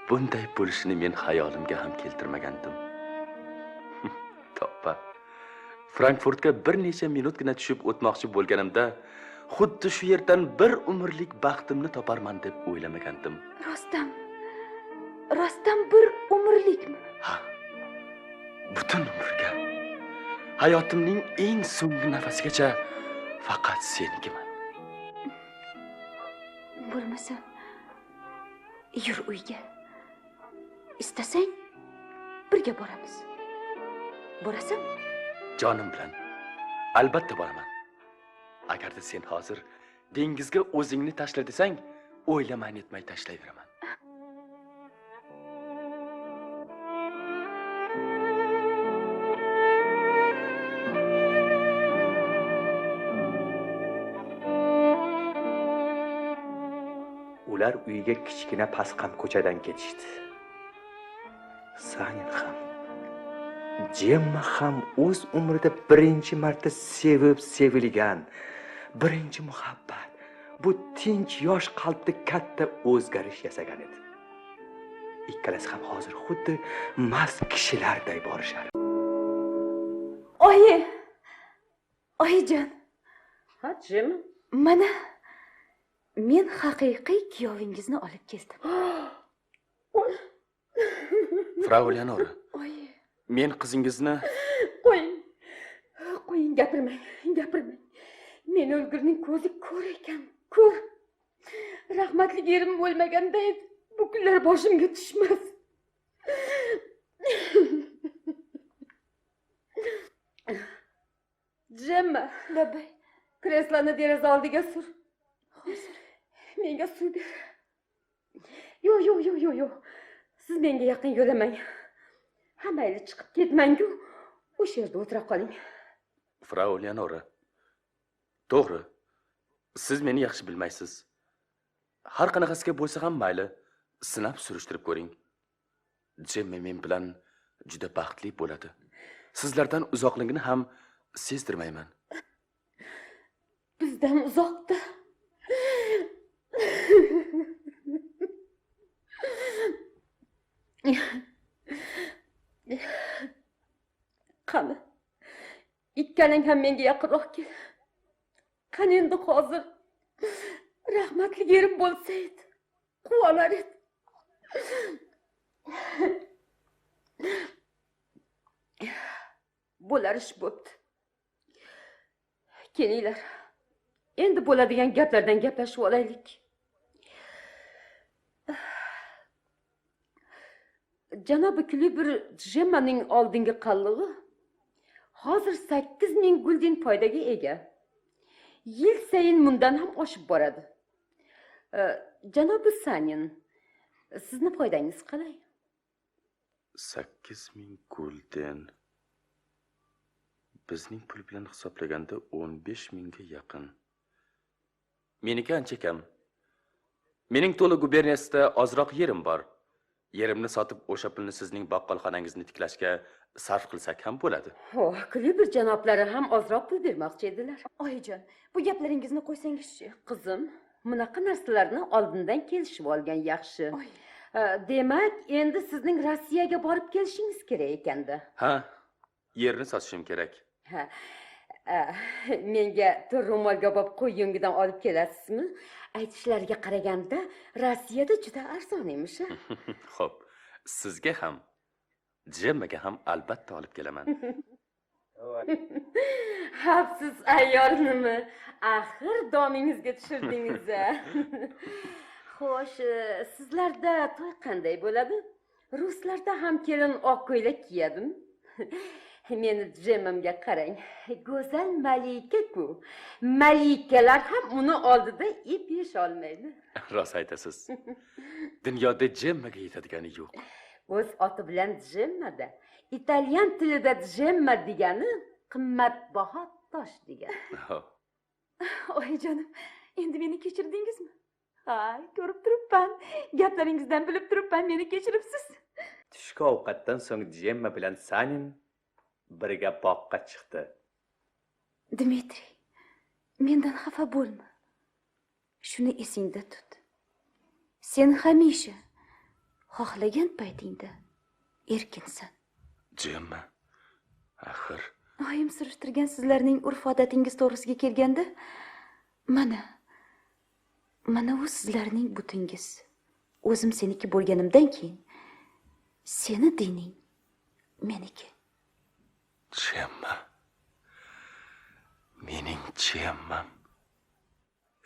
Bunday bo'lishini men xayolimga ham keltirmagandim. Toppa. Frankfurtga bir necha minutgina tushib o'tmoqchi bo'lganimda, xuddi shu yerdan bir umrlik baxtimni toparman deb o'ylamagandim. Rostdan, rostdan bir umrlikmi? Ha. Butun umrga. Hayotimning eng so'nggi nafasigacha faqat senikiman. Bo'lmasa, yur uyga. Istasang, birga boramiz. Borasanmi? Jonim bilan. Albatta boraman. Agarda sen hozir dengizga o'zingni tashla desang, o'ylamay netmay tashlayveraman. Ular uyga kichkina pasqam ko'chadan ketishdi. Sanin ham, Jemma ham o'z umrida birinchi marta sevib sevilgan, birinchi muhabbat bu tinch yosh qalbda katta o'zgarish yasagan edi. Ikkalasi ham hozir xuddi mast kishilarday borishar. Oyi! Oyijon. Ha, Jemma. Mana men haqiqiy kuyovingizni olib keldim. Frau Leonora. Oyi. Men qizingizni qo'ying. Qo'ying, gapirmang, gapirmang. Men o'lgurning ko'zi ko'r ekan, ko'r. Rahmatli erim o'lmaganda edi, bu kunlar boshimga tushmas. Jemma, labbay. Kresloni deraza oldiga sur. Hozir. Menga suv ber. Yo'q, yo'q, yo'q, yo'q, yo'q. Siz menga yaqin yo'lamang. Ha, mayli, chiqib ketmang-ku. O'sha yerda o'tira qoling. Frau Leonora. To'g'ri. Siz meni yaxshi bilmaysiz. Har qanaqasiga bo'lsa ham mayli, sinab surishtirib ko'ring. Jemma men bilan juda baxtli bo'ladi. Sizlardan uzoqligini ham sezdirmayman. Bizdan uzoqda. Qani, ikkalang ham menga yaqinroq kel. Qani endi hozir rahmatli erim bo'lsa edi, quvonar edi. Bo'lar ish bo'pti. Kelinglar, endi bo'ladigan gaplardan gaplashib olaylik. Janobi Kluber Jemmaning oldingi qallig'i hozir 8000 gulden foydaga ega. Yil sayin bundan ham oshib boradi. Janobi Sanin, sizni foydangiz qalay? 8000 gulden. Bizning pul bilan hisoblaganda 15000 ga yaqin. Meniki ancha kam. Mening to'la guberniyasida ozroq yerim bor. Yerimni sotib o'sha pulni sizning baqqolxonangizni tiklashga sarf qilsak ham bo'ladi. Oh, Kluber janoblari ham ozroq pul bermoqchi edilar. Oyijon, bu gaplaringizni qo'ysangizchi. Qizim, bunaqa narsalarni oldindan kelishib olgan yaxshi. Demak, endi sizning Rossiyaga borib kelishingiz kerak ekanda. Ha, yerni sotishim kerak. Ha. Menga to'r ro'molga olib qo'y yungidan olib kelasizmi? Aytishlariga qaraganda Rossiyada juda arzon emish. Xo'p, sizga ham, Jemmaga ham albatta olib kelaman. Xavfsiz ayolnimi? Axir domingizga tushirdingiz. Xo'sh, sizlarda to'y qanday bo'ladi? Ruslarda ham kelin oq ko'ylak kiyadimi? Meni Jemmamga qarang. Go'zal malika-ku. Malikalar ham uni oldida ip yesholmaydi. Rost aytasiz. Dunyoda Jemmaga yetadigani yo'q. O'z oti bilan Jemmada. İtalyan tilida Jemma degani qimmatbaho tosh degani. Oyijonim, endi meni kechirdingizmi? Ha, ko'rib turibman. Gaplaringizdan bilib turibman, meni kechiribsiz. Tushki ovqatdan so'ng Jemma bilan Sanin birga boqqa chiqdi. Dmitriy, mendan xafa bo'lma. Shuni esingda tut. Sen hamisha xohlagan paytingda erkinsan. Jemma, axir oyim surishtirgan sizlarning urf-odatingiz to'g'risiga kelganda, mana u sizlarning butingiz. O'zim seniki bo'lganimdan keyin seni dining meniki. Jemma, mening Jemmam.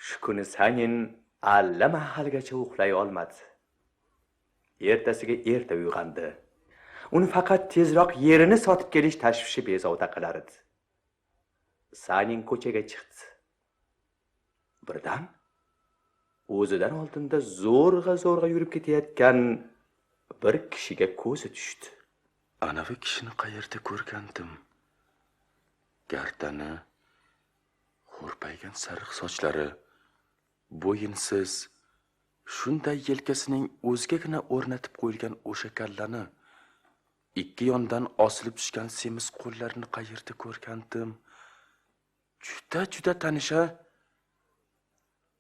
Shu kuni Sanin allamahalgacha uxlay olmadi. Ertasiga erta uyg'ondi. Uni faqat tezroq yerini sotib kelish tashvishi bezovta qilar edi. Sanin ko'chaga chiqdi. Birdan o'zidan oldinda zo'rg'a-zo'rg'a yurib ketayotgan bir kishiga ko'zi tushdi. Anavi kishini qayerda ko'rgandim? Gardani xo'rpaygan sariq sochlari, bo'yinsiz, shunday yelkasining o'zgagina o'rnatib qo'yilgan o'sha kallani, ikki yondan osilib tushgan semiz qo'llarini qayerda ko'rgandim? Juda-juda tanisha.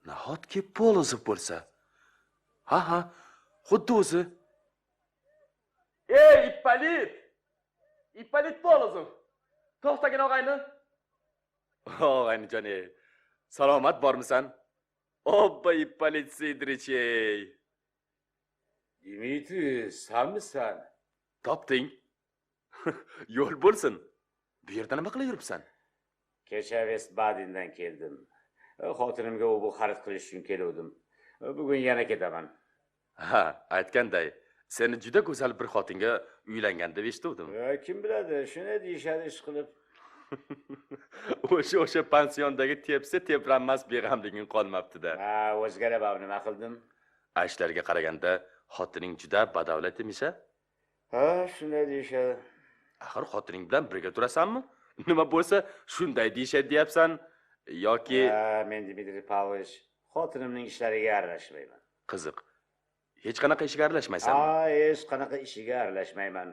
Nahotki Polozov bo'lsa? Ha, ha, xuddi o'zi. Ey, Ippolit! Ippolit Polozov! To'xtagin og'ayni. Og'aynijon, ey. Salomat bormisan? Obba, Ippolit Sidorich, ey. Dmitriy, sanmisan? Topding. Yo'l bo'lsin. Bu yerda nima qilib yuribsan? Kecha Vestbadendan keldim. Xotinimga u bu xarid qilish uchun keluvdim. Bugun yana ketaman. Ha, aytganday, seni juda go'zal bir xotinga uylangan deb eshituvdim. Kim biladi, shuni deyishadi ish qilib. O'sha pansiondagi tepsa tepranmas beg'amliging qolmabdi-da. Ha, o'zgara bab nima qildim? Aytishlarga qaraganda xotining juda badavlat emish-a? Ha, shunday deyishadi. Axir xotining bilan birga turasanmi? Nima bo'lsa shunday deyishadi deyapsan yoki Ha, men Dmitriy Pavlovich xotinimning ishlariga aralashmayman. Qiziq. Hech qanaqa ishiga aralashmaysanmi? Ha, hech qanaqa ishiga aralashmayman.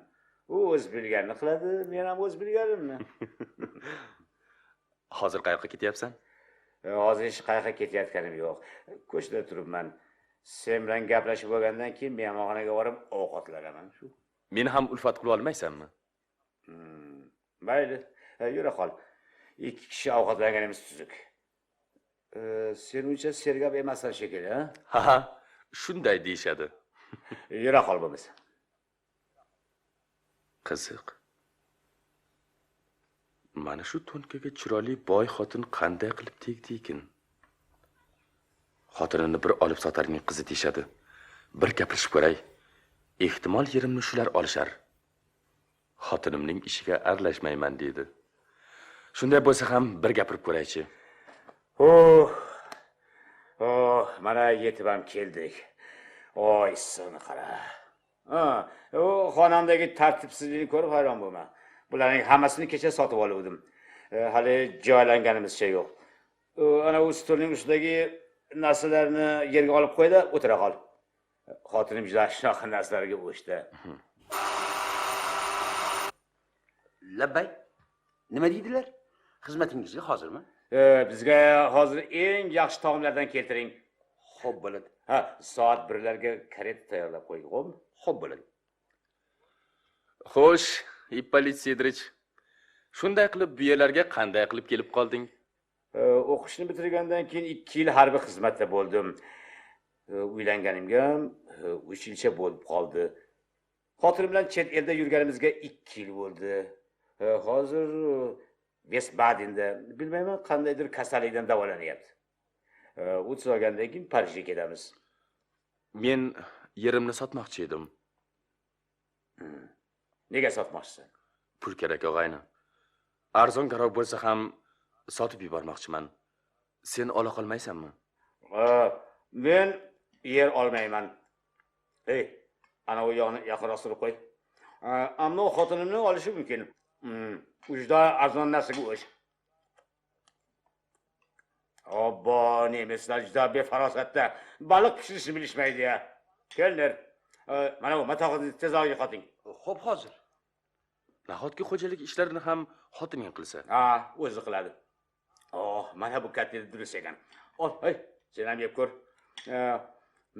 U o'z bilganini qiladi, men ham o'z bilganimni. Hozir qayoqqa ketyapsan? Hozir hech qayoqqa ketayotganim yo'q. Ko'chada turibman. Sen bilan gaplashib bo'lgandan keyin mehmonxonaga borib ovqatlanaman shu. Meni ham ulfat qilib olmaysanmi? Mayli, yura qol. Ikki kishi ovqatlanganimiz tuzuk. Sen uncha sergap emassan shekilli, ha? Ha, shunday deyishadi. Yura qol bo'lmasa. Qiziq. Mana shu to'nkaga chiroyli boy xotin qanday qilib tegdi ekan? Xotinini bir olib sotarning qizi deyishadi. Bir gaplashib ko'ray. Ehtimol yerimni shular olishar. Xotinimning ishiga aralashmayman deydi. Shunday bo'lsa ham bir gapirib ko'raychi. Oh, oh, mana yetib ham keldik. Oy, issig'ini qara. Ha, u xonamdagi tartibsizlikni ko'rib hayron bo'lma. Bularning hammasini kecha sotib oluvdim. Hali joylanganimizcha yo'q. Ana u stolning ustidagi narsalarni yerga olib qo'y-da, o'tira qol. Xotinim juda shunaqa narsalarga o'shdi. Labbay. Nima deydilar? Xizmatingizga hozirmi? Bizga hozir eng yaxshi taomlardan keltiring. Xo'p bo'ladi. Ha, soat 1larga kareta tayyorlab qo'ying, xo'pmi? Xo'p bo'ladi. Xo'sh, Ippolit Sidorich, shunday qilib bu yerlarga qanday qilib kelib qolding? O'qishni bitirgandan keyin 2 yil harbiy xizmatda bo'ldim. Uylanganimga 3 yilcha bo'lib qoldi. Xotinim bilan chet elda yurganimizga 2 yil bo'ldi. Hozir Vestbadenda bilmayman qandaydir kasallikdan davolanyapti. U tuzalgandan keyin Parijga ketamiz. Men yerimni sotmoqchi edim. Nega sotmoqchisan? Pul kerak, og'ayni. Arzon garov bo'lsa ham sotib yubormoqchiman. Sen ola qolmaysanmi? Men yer olmayman. Ey, ana u yog'ni yaqinroq surib qo'y. Ammo xotinimni olishi mumkin. U juda arzon narsaga o'ch. Obbo, nemislar juda befarosatda. Baliq pishirishni bilishmaydi ya. Kelner, mana bu matog'ini tezroq yo'qoting. Xo'p, hozir. Nahotki xo'jalik ishlarini ham xotining qilsa? Ha, o'zi qiladi. Oh, mana bu kotlet durust ekan. Ol, hey, sen ham yeb ko'r.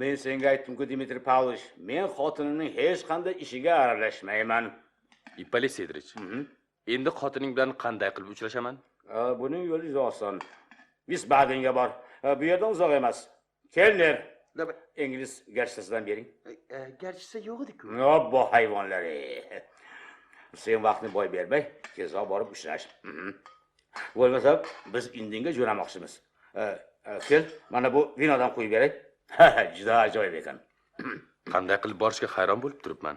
Men senga aytdim-ku, Dmitriy Pavlovich, men xotinimning hech qanday ishiga aralashmayman. Ippolit Sidorich, endi xotining bilan qanday qilib uchrashaman? Buning yo'li juda oson. Visbadenga bor. Bu yerdan uzoq emas. Kelner, ingliz garchisidan bering. Garchisi yo'q edi-ku. Obbo, hayvonlar. Sen vaqtni boy bermay, tezroq borib uchrash. Bo'lmasa biz Indinga jo'namoqchimiz. Kel, mana bu vinodan quyib beray. Juda ajoyib ekan. Qanday qilib borishga hayron bo'lib turibman.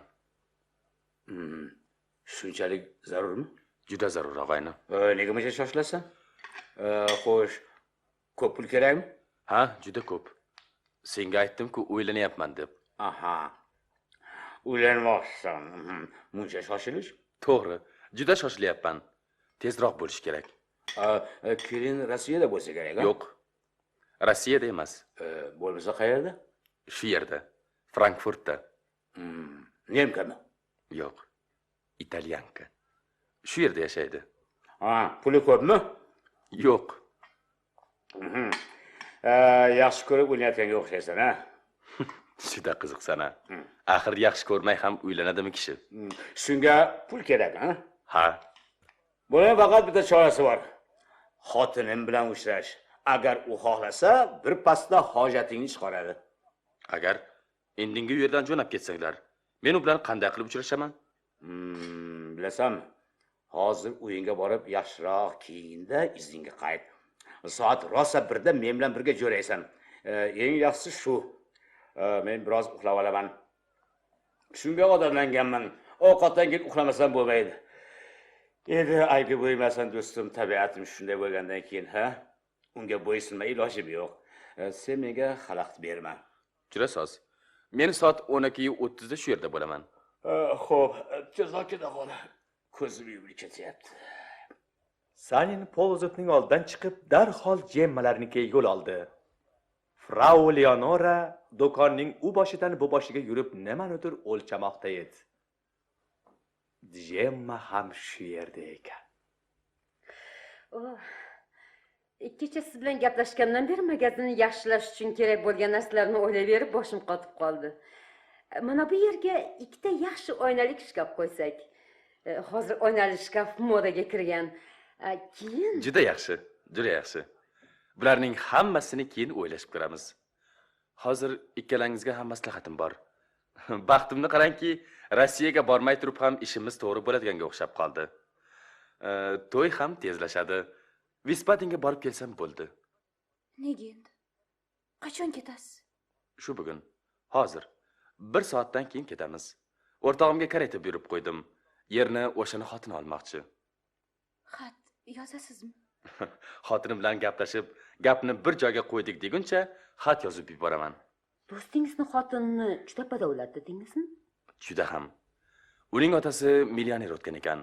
Shunchalik zarurmi? Juda zarur, og'ayni. Nega buncha shoshilasan? Xo'sh, ko'p pul kerakmi? Ha, juda ko'p. Senga aytdim-ku, o'ylanyapman deb. Aha. Uylanmoqchisan. Muncha shoshilish? To'g'ri, juda shoshilyapman. Tezroq bo'lishi kerak. Kelin Rossiyada bo'lsa kerak, a? Yo'q. Rossiyada emas. Bo'lmasa qayerda? Shu yerda, Frankfurtda. Nemkami? Yo'q. Italyanka. Shu yerda yashaydi. Ha, puli ko'pmi? Yo'q. Yaxshi ko'rib o'ynayotganga o'xshaysan, ha? Juda qiziqsan, ha? Axir yaxshi ko'rmay ham uylanadimi kishi? Shunga pul kerak, ha? Ha. Buning faqat bitta chorasi bor. Xotinim bilan uchrash. Agar u xohlasa, bir pasda hojatingni chiqaradi. Agar indinga u yerdan jo'nab ketsanglar, men u bilan qanday qilib uchrashaman? Bilasanmi? Hozir uyingga borib yaxshiroq kiyinda izingga qayt. Soat rosa 1da men bilan birga jo'raysan. Eng yaxshisi shu. Men biroz uxlab olaman. Shunga odatlanganman. Ovqatdan keyin uxlamasam bo'lmaydi. Endi aybga bo'ymasan do'stim, tabiatim shunday bo'lgandan keyin, ha? Unga bo'ysunmay ilojim yo'q. Sen menga xalaqit berma. Juda soz. Men soat 12:30 da shu yerda bo'laman. Xo'p, tezroq keta qol. Ko'zim yumilib ketyapti. Sanin Polozovning oldidan chiqib darhol Jemmalarnikiga yo'l oldi. Frau Leonora do'konning u boshidan bu boshiga yurib nimanidir o'lchamoqda edi. Jemma ham shu yerda ekan. Oh, kecha siz bilan gaplashgandan beri magazinni yaxshilash uchun kerak bo'lgan narsalarni o'ylayverib boshim qotib qoldi. Mana bu yerga ikkita yaxshi oynali shkaf qo'ysak. Hozir oynali shkaf modaga kirgan. Keyin juda yaxshi, juda yaxshi. Bularning hammasini keyin o'ylashib ko'ramiz. Hozir ikkalangizga ham maslahatim bor. Baxtimni qarangki, Rossiyaga bormay turib ham ishimiz to'g'ri bo'ladiganga o'xshab qoldi. To'y ham tezlashadi. Visbadenga borib kelsam bo'ldi. Nega endi? Qachon ketasiz? Shu bugun. Hozir. 1 soatdan keyin ketamiz. O'rtog'imga kareta buyurib qo'ydim. Yerni o'shani xotini olmoqchi. Xat yozasizmi? Xotinim bilan gaplashib, gapni bir joyga qo'ydik deguncha xat yozib yuboraman. Do'stingizni xotinini juda badavlat dedingizmi? Juda ham. Uning otasi millioner o'tgan ekan.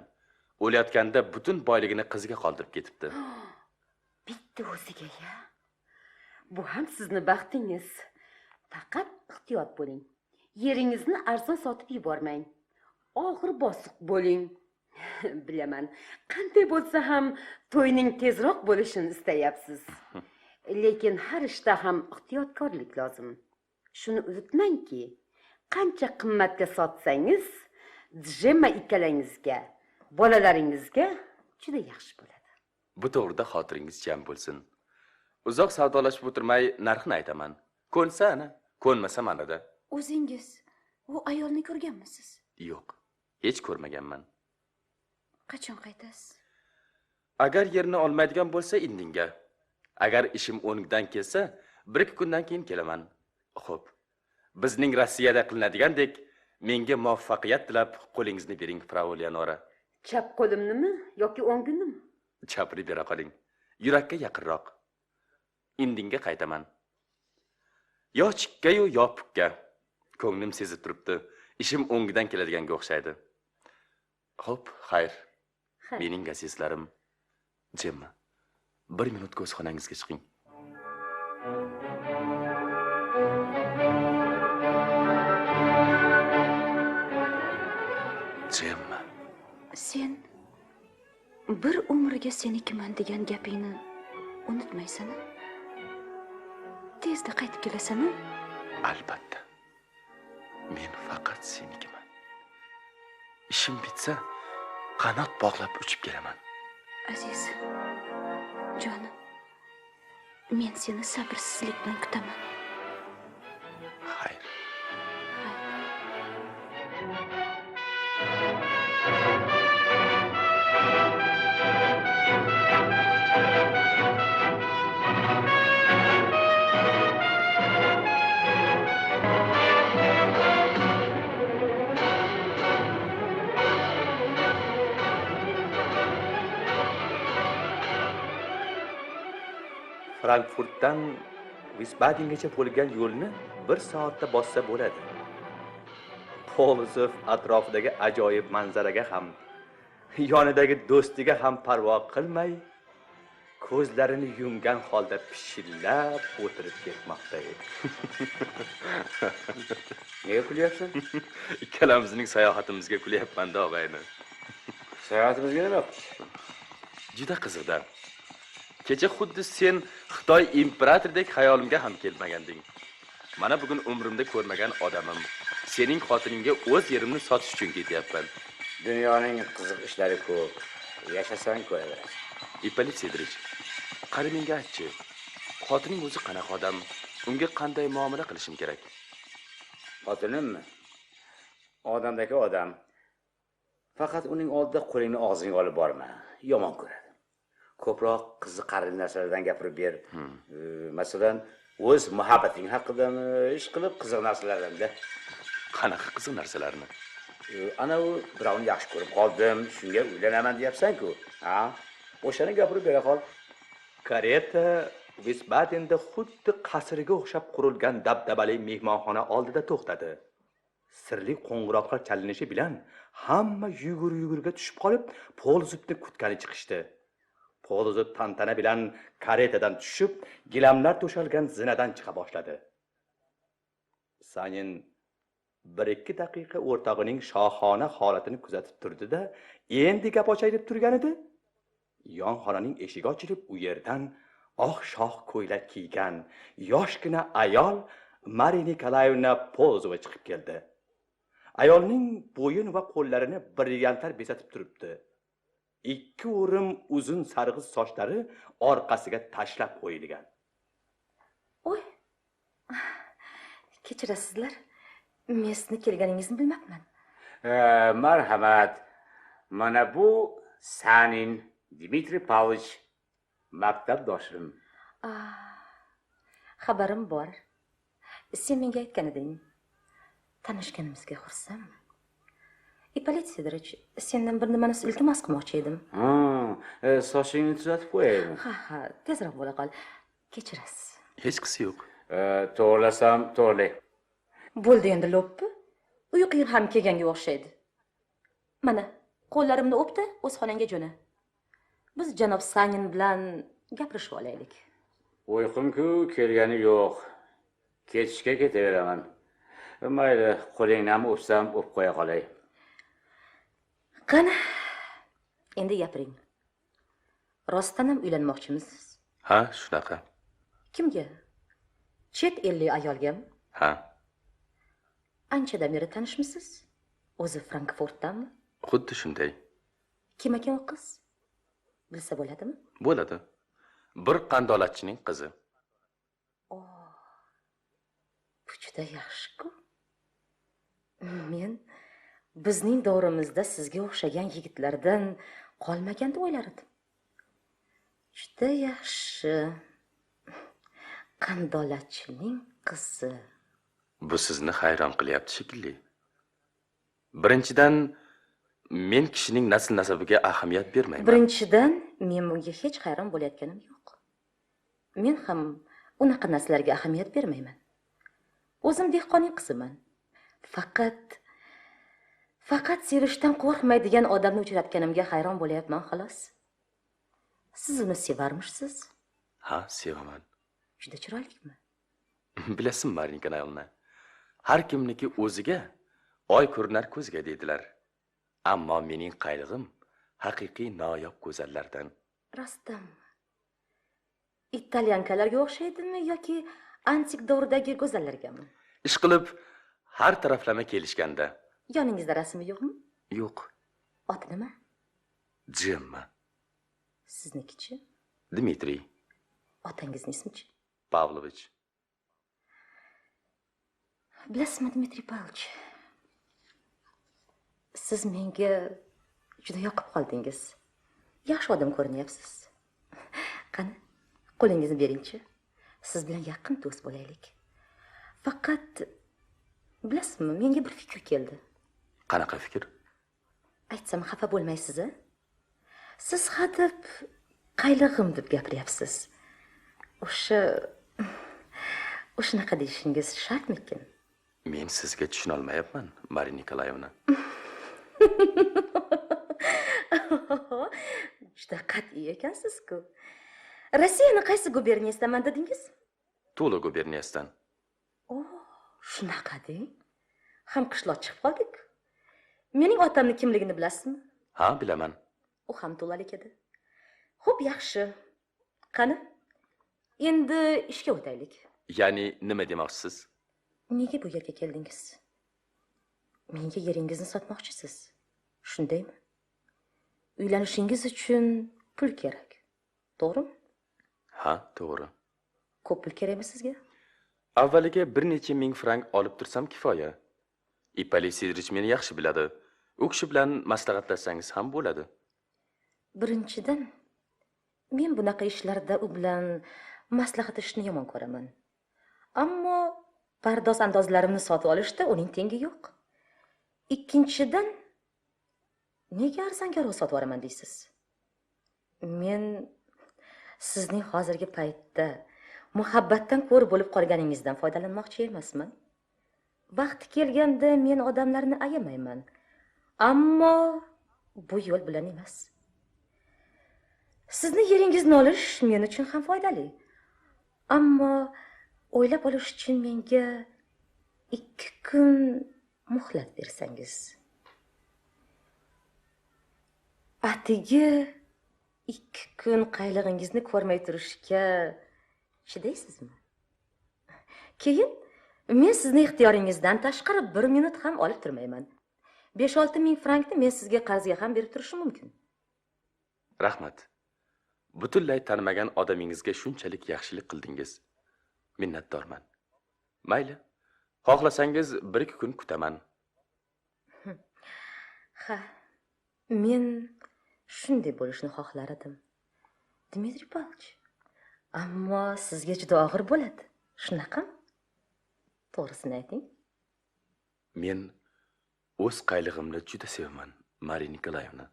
O'layotganda butun boyligini qiziga qoldirib ketibdi. Bitta o'ziga ya. Bu ham sizni baxtingiz. Faqat ehtiyot bo'ling. Yeringizni arzon sotib yubormang. Og'ir bosiq bo'ling. Bilaman, qanday bo'lsa ham to'yning tezroq bo'lishini istayapsiz. Lekin har ishda ham ehtiyotkorlik lozim. Shuni unutmangki, qancha qimmatga sotsangiz, Jemma ikkalangizga, bolalaringizga juda yaxshi bo'ladi. Bu to'g'rida xotiringiz jam bo'lsin. Uzoq savdolashib o'tirmay narxini aytaman. Ko'nsa ana, ko'nmasa manada. O'zingiz u ayolni ko'rganmisiz? Yo'q, hech ko'rmaganman. Qachon qaytasiz? Agar yerni olmaydigan bo'lsa indinga. Agar ishim o'ngdan kelsa, 1-2 kundan keyin kelaman. Xo'p. Bizning Rossiyada qilinadigandek Menga muvaffaqiyat tilab qo'lingizni bering, Frau Leonora. Chap qo'limnimi yoki o'nginimi? Chapini bera qoling. Yurakka yaqinroq. Indinga qaytaman. Yo chikka-yu yo pukka. Ko'nglim sezib turibdi. Ishim o'ngidan keladiganga o'xshaydi. Xo'p, xayr. Mening azizlarim, Jemma, bir minut o'z xonangizga chiqing. Jemma. Sen bir umrga senikiman degan gapingni unutmaysan-a? Tezda qaytib kelasan-a? Albatta. Men faqat senikiman. Ishim bitsa, qanot bog'lab uchib kelaman. Aziz, jonim, men seni sabrsizlik bilan kutaman. Xayr. Frankfurtdan Visbadengacha bo'lgan yo'lni 1 soatda bossa bo'ladi. Polozov atrofidagi ajoyib manzaraga ham, yonidagi do'stiga ham parvo qilmay, ko'zlarini yumgan holda pishillab o'tirib ketmoqda edi. Nega kulyapsan? Ikkalamizning sayohatimizga kulyapman-da, og'ayni. Sayohatimizga nima? Juda qiziqda. Kecha xuddi sen Xitoy imperatoridek xayolimga ham kelmaganding. Mana bugun umrimda ko'rmagan odamim. Sening xotiningga o'z yerimni sotish uchun ketyapman. Dunyoning qiziq ishlari ko'p. Yashasang ko'raverasan. Ippolit Sidorich, qani menga aytchi, xotining o'zi qanaqa odam? Unga qanday muomala qilishim kerak? Xotinimmi? Odamdagi odam. Faqat uning oldida qo'lingni og'zingga olib borma. Yomon ko'radi. Ko'proq qiziqarli narsalardan gapirib ber. Masalan, o'z muhabbating haqidami, ish qilib qiziq narsalardan-da. Qanaqa qiziq narsalarni? Ana u birovni yaxshi ko'rib qoldim, shunga uylanaman deyapsan-ku. Ha? O'shani gapirib bera qol. Kareta Visbadenda xuddi qasrga o'xshab qurilgan dabdabali mehmonxona oldida to'xtadi. Sirli qo'ng'iroqlar chalinishi bilan hamma yugur-yugurga tushib qolib, Polozovni kutgani chiqishdi. Polozov tantana bilan karetadan tushib, gilamlar to'shalgan zinadan chiqa boshladi. Sanin 1-2 daqiqa o'rtog'ining shohona holatini kuzatib turdi-da, endi gap ochay deb turgan edi. Yon xonaning eshigi ochilib, u yerdan oq shoh ko'ylak kiygan yoshgina ayol Mariya Nikolaevna Polozova chiqib keldi. Ayolning bo'yin va qo'llarini brilliantlar bezatib turibdi. 2 o'rim uzun sarg'iz sochlari orqasiga tashlab qo'yilgan. Oy. Kechirasizlar. Men sizni kelganingizni bilmabman. Marhamat. Mana bu Sanin Dmitriy Pavlovich, maktabdoshim. Xabarim bor. Sen menga aytgan eding. Tanishganimizga xursandman. Ippolit Sidorich, sendan bir nimani iltimos qilmoqchi edim. Ha, sochingni tuzatib qo'yaymi? Ha, ha, tezroq bo'la qol. Kechirasiz. Hech qisi yo'q. To'g'rilasam, to'g'rilay. Bo'ldi endi lo'ppi. Uyqing ham kelganga o'xshaydi. Mana, qo'llarimni o'pdi, o'z xonangga jo'na. Biz janob Sanin bilan gapirishib olaylik. Uyqum-ku kelgani yo'q. Ketishga ketaveraman. Mayli, qo'lingni ham o'psam, o'pib qo'ya qolay. Qani, endi gapiring. Rostdan ham uylanmoqchimisiz? Ha, shunaqa. Kimga? Chet ellik ayolgami? Ha. Anchadan beri tanishmisiz? O'zi Frankfurtdanmi? Xuddi shunday. Kim ekan u qiz? Bilsa bo'ladimi? Bo'ladi. Bir qandolatchining qizi. Bu juda yaxshi-ku. Men bizning davrimizda sizga o'xshagan yigitlardan qolmagan deb o'ylar edim. Juda yaxshi. Qandolatchining qizi. Bu sizni hayron qilyapti shekilli. Birinchidan, men kishining nasl nasabiga ahamiyat bermayman. Birinchidan, men bunga hech hayron bo'layotganim yo'q. Men ham unaqa narsalarga ahamiyat bermayman. O'zim dehqonning qiziman. Faqat sevishdan qo'rqmaydigan odamni uchratganimga hayron bo'layapman, xolos. Siz uni sevarmishsiz? Ha, sevaman. Juda chiroylikmi? Bilasizmi, Mariya Nikolaevna, har kimniki o'ziga, oy ko'rinar ko'zga deydilar. Ammo mening qaylig'im haqiqiy noyob go'zallardan. Rostdanmi? Italyankalarga o'xshaydimi yoki antik davrdagi go'zallargami? Ishqilib har taraflama kelishganda. Yoningizda rasmi yo'qmi? Yo'q. Oti nima? Jemma. Siznikichi? Dmitriy. Otangizning ismichi? Pavlovich. Bilasizmi, Dmitriy Pavlovich, siz menga juda yoqib qoldingiz. Yaxshi odam ko'rinyapsiz. Qani, qo'lingizni beringchi. Siz bilan yaqin do'st bo'laylik. Faqat bilasizmi, menga bir fikr keldi. Qanaqa fikr? Aytsam xafa bo'lmaysiz-a? Siz hadeb qaylig'im deb gapiryapsiz. O'shanaqa deyishingiz shartmikin? Men sizga tushuna olmayapman, Mariya Nikolaevna. Juda qat'iy ekansiz-ku. Rossiyani qaysi guberniyasidaman dedingiz? Tula guberniyasidan. O, shunaqa deng. Ham qishloq chiqib qoldik. Mening otamning kimligini bilasizmi? Ha, bilaman. U ham tulalik edi. Xo'p, yaxshi. Qani? Endi ishga o'taylik. Ya'ni nima demoqchisiz? Nega bu yerga keldingiz? Menga yeringizni sotmoqchisiz. Shundaymi? Uylanishingiz uchun pul kerak. To'g'rimi? Ha, to'g'ri. Ko'p pul kerakmi sizga? Avvaliga bir necha ming frank olib tursam kifoya. Ippolit Sidorich meni yaxshi biladi. U kishi bilan maslahatlashsangiz ham bo'ladi. Birinchidan, men bunaqa ishlarda u bilan maslahatlashishni yomon ko'raman. Ammo pardoz andozlarimni sotib olishda uning tengi yo'q. Ikkinchidan, nega arzongaroq sotib yuboraman deysiz? Men sizning hozirgi paytda muhabbatdan ko'r bo'lib qolganingizdan foydalanmoqchi emasman. Vaqti kelganda men odamlarni ayamayman. Ammo bu yo'l bilan emas. Sizni yeringizni olish men uchun ham foydali. Ammo o'ylab olish uchun menga 2 kun muhlat bersangiz. Atigi 2 kun qaylig'ingizni ko'rmay turishga chidaysizmi? Keyin men sizni ixtiyoringizdan tashqari 1 minut ham olib turmayman. 5-6 ming frankni men sizga qarzga ham berib turishim mumkin. Rahmat. Butunlay tanimagan odamingizga shunchalik yaxshilik qildingiz. Minnatdorman. Mayli, xohlasangiz 1-2 kun kutaman. Ha, men shunday bo'lishini xohlar edim, Dmitriy Pavlovich. Ammo sizga juda og'ir bo'ladi. Shunaqami? To'g'risini ayting. Men o'z qaylig'imni juda sevaman, Mariya Nikolaevna.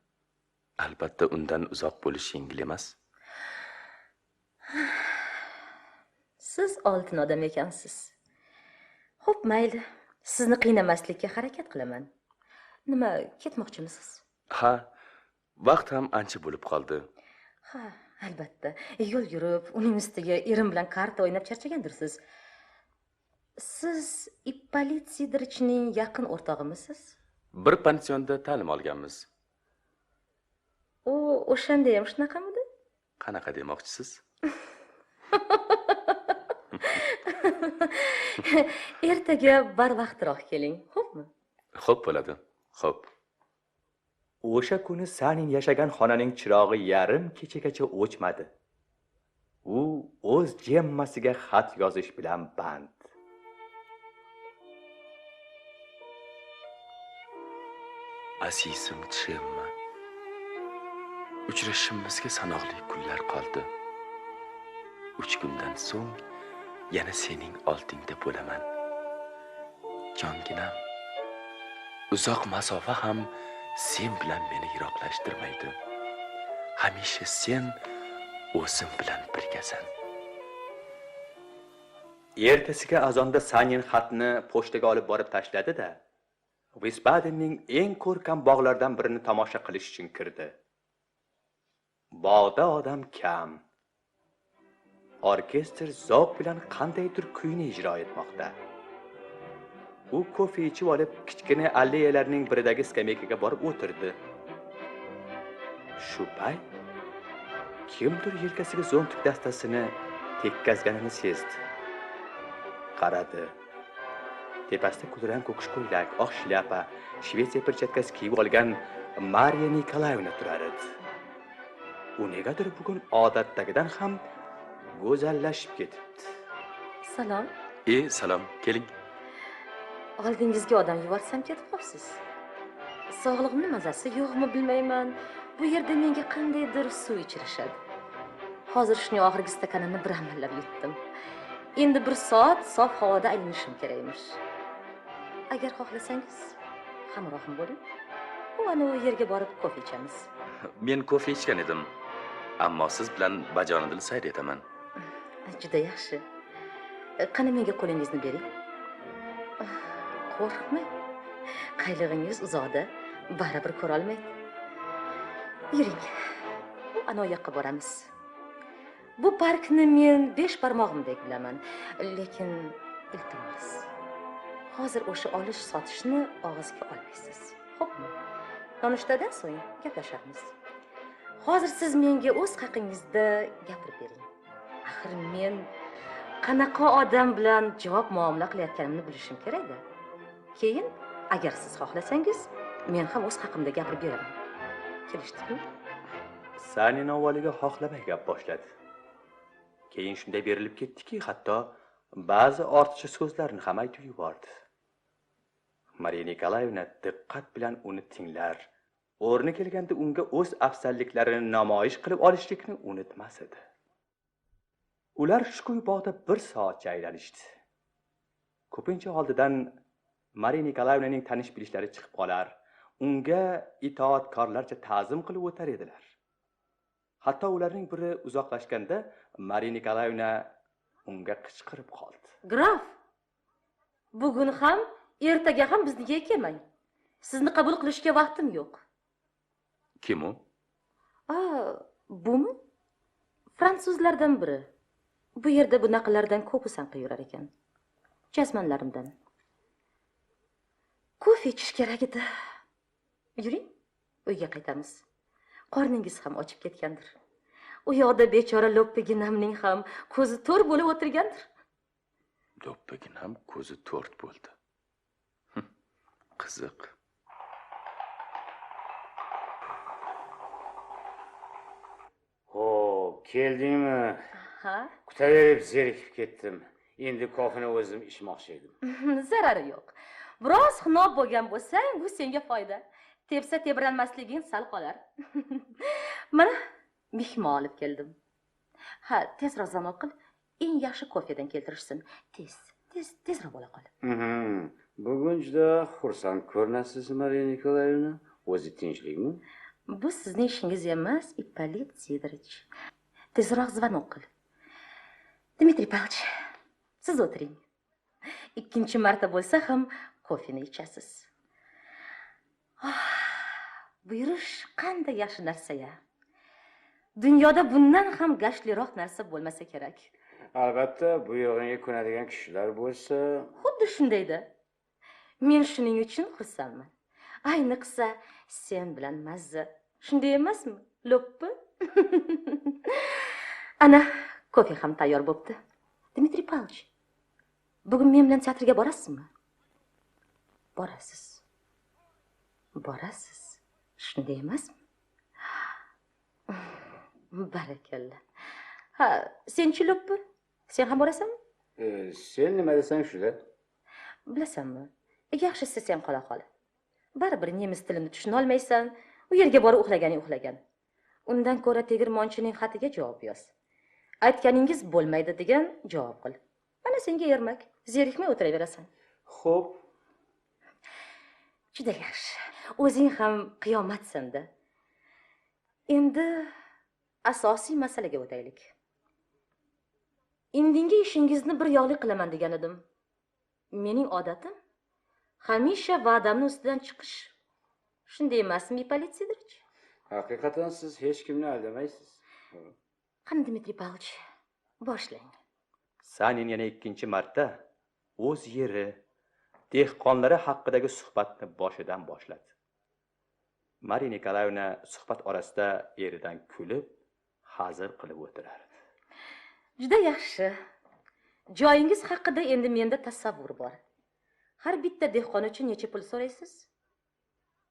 Albatta undan uzoq bo'lish yengil emas. Siz oltin odam ekansiz. Xo'p, mayli. Sizni qiynamaslikka harakat qilaman. Nima, ketmoqchimisiz? Ha, vaqt ham ancha bo'lib qoldi. Ha, albatta. Yo'l yurib, uning ustiga erim bilan karta o'ynab charchagandirsiz. Siz Ippolit Sidorichning yaqin o'rtog'imisiz? Bir pansionda ta'lim olganmiz. U o'shanda ham shunaqamidi? Qanaqa demoqchisiz? Ertaga barvaqtroq keling, xo'pmi? Xo'p bo'ladi. Xo'p. O'sha kuni Sanin yashagan xonaning chirog'i yarim kechagacha o'chmadi. U o'z Jemmasiga xat yozish bilan band. Azizim Jemma, uchrashishimizga sanoqli kunlar qoldi. 3 kundan so'ng yana sening oldingda bo'laman. Jonginam, Uzoq masofa ham sen bilan meni yiroqlashtirmaydi. Hamisha sen o'zim bilan birgasan. Ertasiga azonda Sanin xatni pochtaga olib borib tashladi-da, Visbadenning eng ko'rkam bog'laridan birini tomosha qilish uchun kirdi. Bog'da odam kam. Orkestr zavq bilan qandaydir kuyni ijro etmoqda. U kofe ichib olib, kichkina alleyalarning biridagi skameykaga borib o'tirdi. Shu payt kimdir yelkasiga zontik dastasini tekkazganini sezdi. Qaradi. Tepasida kulrang ko'kish ko'ylak, oq shlyapa, Shvetsiya perchatkasi kiyib olgan Mariya Nikolaevna turar edi. U negadir bugun odatdagidan ham go'zallashib ketibdi. Salom. Salom, keling. Oldingizga odam yuborsam ketib qolsiz. Sog'lig'imni mazasi yo'qmi bilmayman. Bu yerda menga qandaydir suv ichirishadi. Hozir shuning oxirgi stakanini bir amallab yutdim. Endi bir soat sof havoda aylanishim kerakmish. Agar xohlasangiz, hamrohim bo'ling. U ana u yerga borib kofe ichamiz. Men kofe ichgan edim. Ammo siz bilan bajonidil sayr etaman. Juda yaxshi. Qani menga qo'lingizni bering. Qo'rqmang. Qaylig'ingiz uzoqda, baribir ko'ra olmaydi. Yuring. U ana u yoqqa boramiz. Bu parkni men 5 barmog'imdek bilaman, lekin iltimos. Hozir o'sha olish sotishni og'izga olmaysiz. Xo'pmi? Nonushtadan so'ng gaplasharmiz. Hozir siz menga o'z haqingizda gapirib bering. Axir men qanaqa odam bilan javob muomala qilayotganimni bilishim kerak-da. Keyin agar siz xohlasangiz, men ham o'z haqimda gapirib beraman. Kelishdikmi? Sanin avvaliga xohlamay gap boshladi. Keyin shunday berilib ketdiki, hatto ba'zi ortiqcha so'zlarni ham aytib yubordi. Mariya Nikolaevna diqqat bilan uni tinglar, o'rni kelganda unga o'z afzalliklarini namoyish qilib olishlikni unutmas edi. Ular shu bog'da bir soatcha aylanishdi. Ko'pincha oldidan Mariya Nikolaevnaning tanish bilishlari chiqib qolar, unga itoatkorlarcha ta'zim qilib o'tar edilar. Hatto ularning biri uzoqlashganda Mariya Nikolaevna unga qichqirib qoldi. Graf, bugun ham, ertaga ham biznikiga kelmang. Sizni qabul qilishga vaqtim yo'q. Kim u? Bumi? Fransuzlardan biri. Bu yerda bunaqalardan ko'pi sanqib yurar ekan. Jazmanlarimdan. Kofe ichish kerak edi. Yuring, uyga qaytamiz. Qorningiz ham ochib ketgandir. U yoqda bechora Loppiginamning ham ko'zi to'r bo'lib o'tirgandir. Loppiginam ko'zi to'rt bo'ldi. Qiziq. Xo'p, keldingmi? Ha? Kutaverib zerikib ketdim. Endi kofeni o'zim ichmoqchi edim. Zarari yo'q. Biroz xunob bo'lgan bo'lsang, bu senga foyda. Tepsa tebranmasliging sal qolar. Mana mehmon olib keldim. Ha, tezroq zamon qil. Eng yaxshi kofedan keltirishsin. Tez, tez, tezroq bo'la qol. Bugun juda xursand ko'rinasiz, Mariya Nikolaevna. O'zi tinchlikmi? Bu sizning ishingiz emas, Ippolit Sidorovich. Tezroq zvonok qil. Dmitriy Pavlovich, siz o'tiring. Ikkinchi marta bo'lsa ham kofeni ichasiz. Buyurish qanday yaxshi narsa-ya. Dunyoda bundan ham gashliroq narsa bo'lmasa kerak. Albatta, buyrug'ingga ko'nadigan kishilar bo'lsa... Xuddi shundayda. Men shuning uchun xursandman. Ayniqsa sen bilan mazza. Shunday emasmi, Loppi? Ana, kofe ham tayyor bo'pti. Dmitriy Pavlovich, bugun men bilan teatrga borasizmi? Borasiz. Borasiz. Shunday emasmi? Barakalla. Ha, senchi Loppi? Sen ham borasanmi? Sen nima desang shuda. Bilasanmi? Yaxshisi sen qola qol. Baribir nemis tilini tushuna olmaysan. U yerga borib uxlaganing uxlagan. Undan ko'ra tegirmonchining xatiga javob yoz. Aytganingiz bo'lmaydi degan javob qil. Mana senga ermak. Zerikmay o'tiraverasan. Xo'p. Juda yaxshi. O'zing ham qiyomatsan-da. Endi asosiy masalaga o'taylik. Indingi ishingizni bir yoqli qilaman degan edim. Mening odatim hamisha va'damni ustidan chiqish. Shunday emasmi, Ippolit Sidorovich? Haqiqatan siz hech kimni aldamaysiz. Qani, Dmitriy Pavlovich, boshlang. Sanin yana ikkinchi marta o'z yeri, dehqonlari haqidagi suhbatni boshidan boshladi. Mariya Nikolayevna suhbat orasida eridan kulib, hazil qilib o'tirardi. Juda yaxshi. Joyingiz haqida endi menda tasavvur bor. Har bitta dehqon uchun necha pul so'raysiz?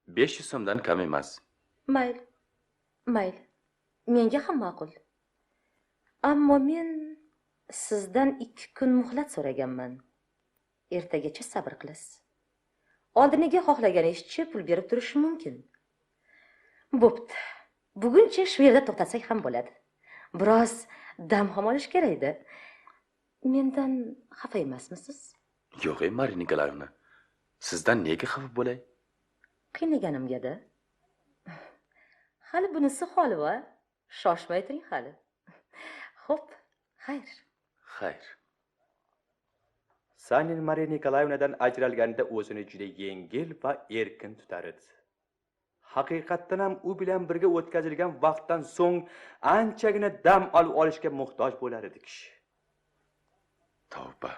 500 so'mdan kam emas. Mayli. Mayli. Menga ham ma'qul. Ammo men sizdan 2 kun muhlat so'raganman. Ertagacha sabr qilasiz. Oldiniga xohlagan ishchi pul berib turishi mumkin. Bo'pti. Buguncha shu yerda to'xtatsak ham bo'ladi. Biroz dam ham olish kerak-da. Mendan xafa emasmisiz? Yo'q, Mariya Nikolayevna. Sizdan nega xafa bo'lay? Qiynaganimga-da. Hali bunisi holva. Shoshmay turing hali. Xo'p, xayr. Xayr. Sanin Mariya Nikolayevnadan ajralganda o'zini juda yengil va erkin tutar edi. Haqiqatdan ham u bilan birga o'tkazilgan vaqtdan so'ng anchagina dam olib olishga muhtoj bo'lar edi kishi. Tavba.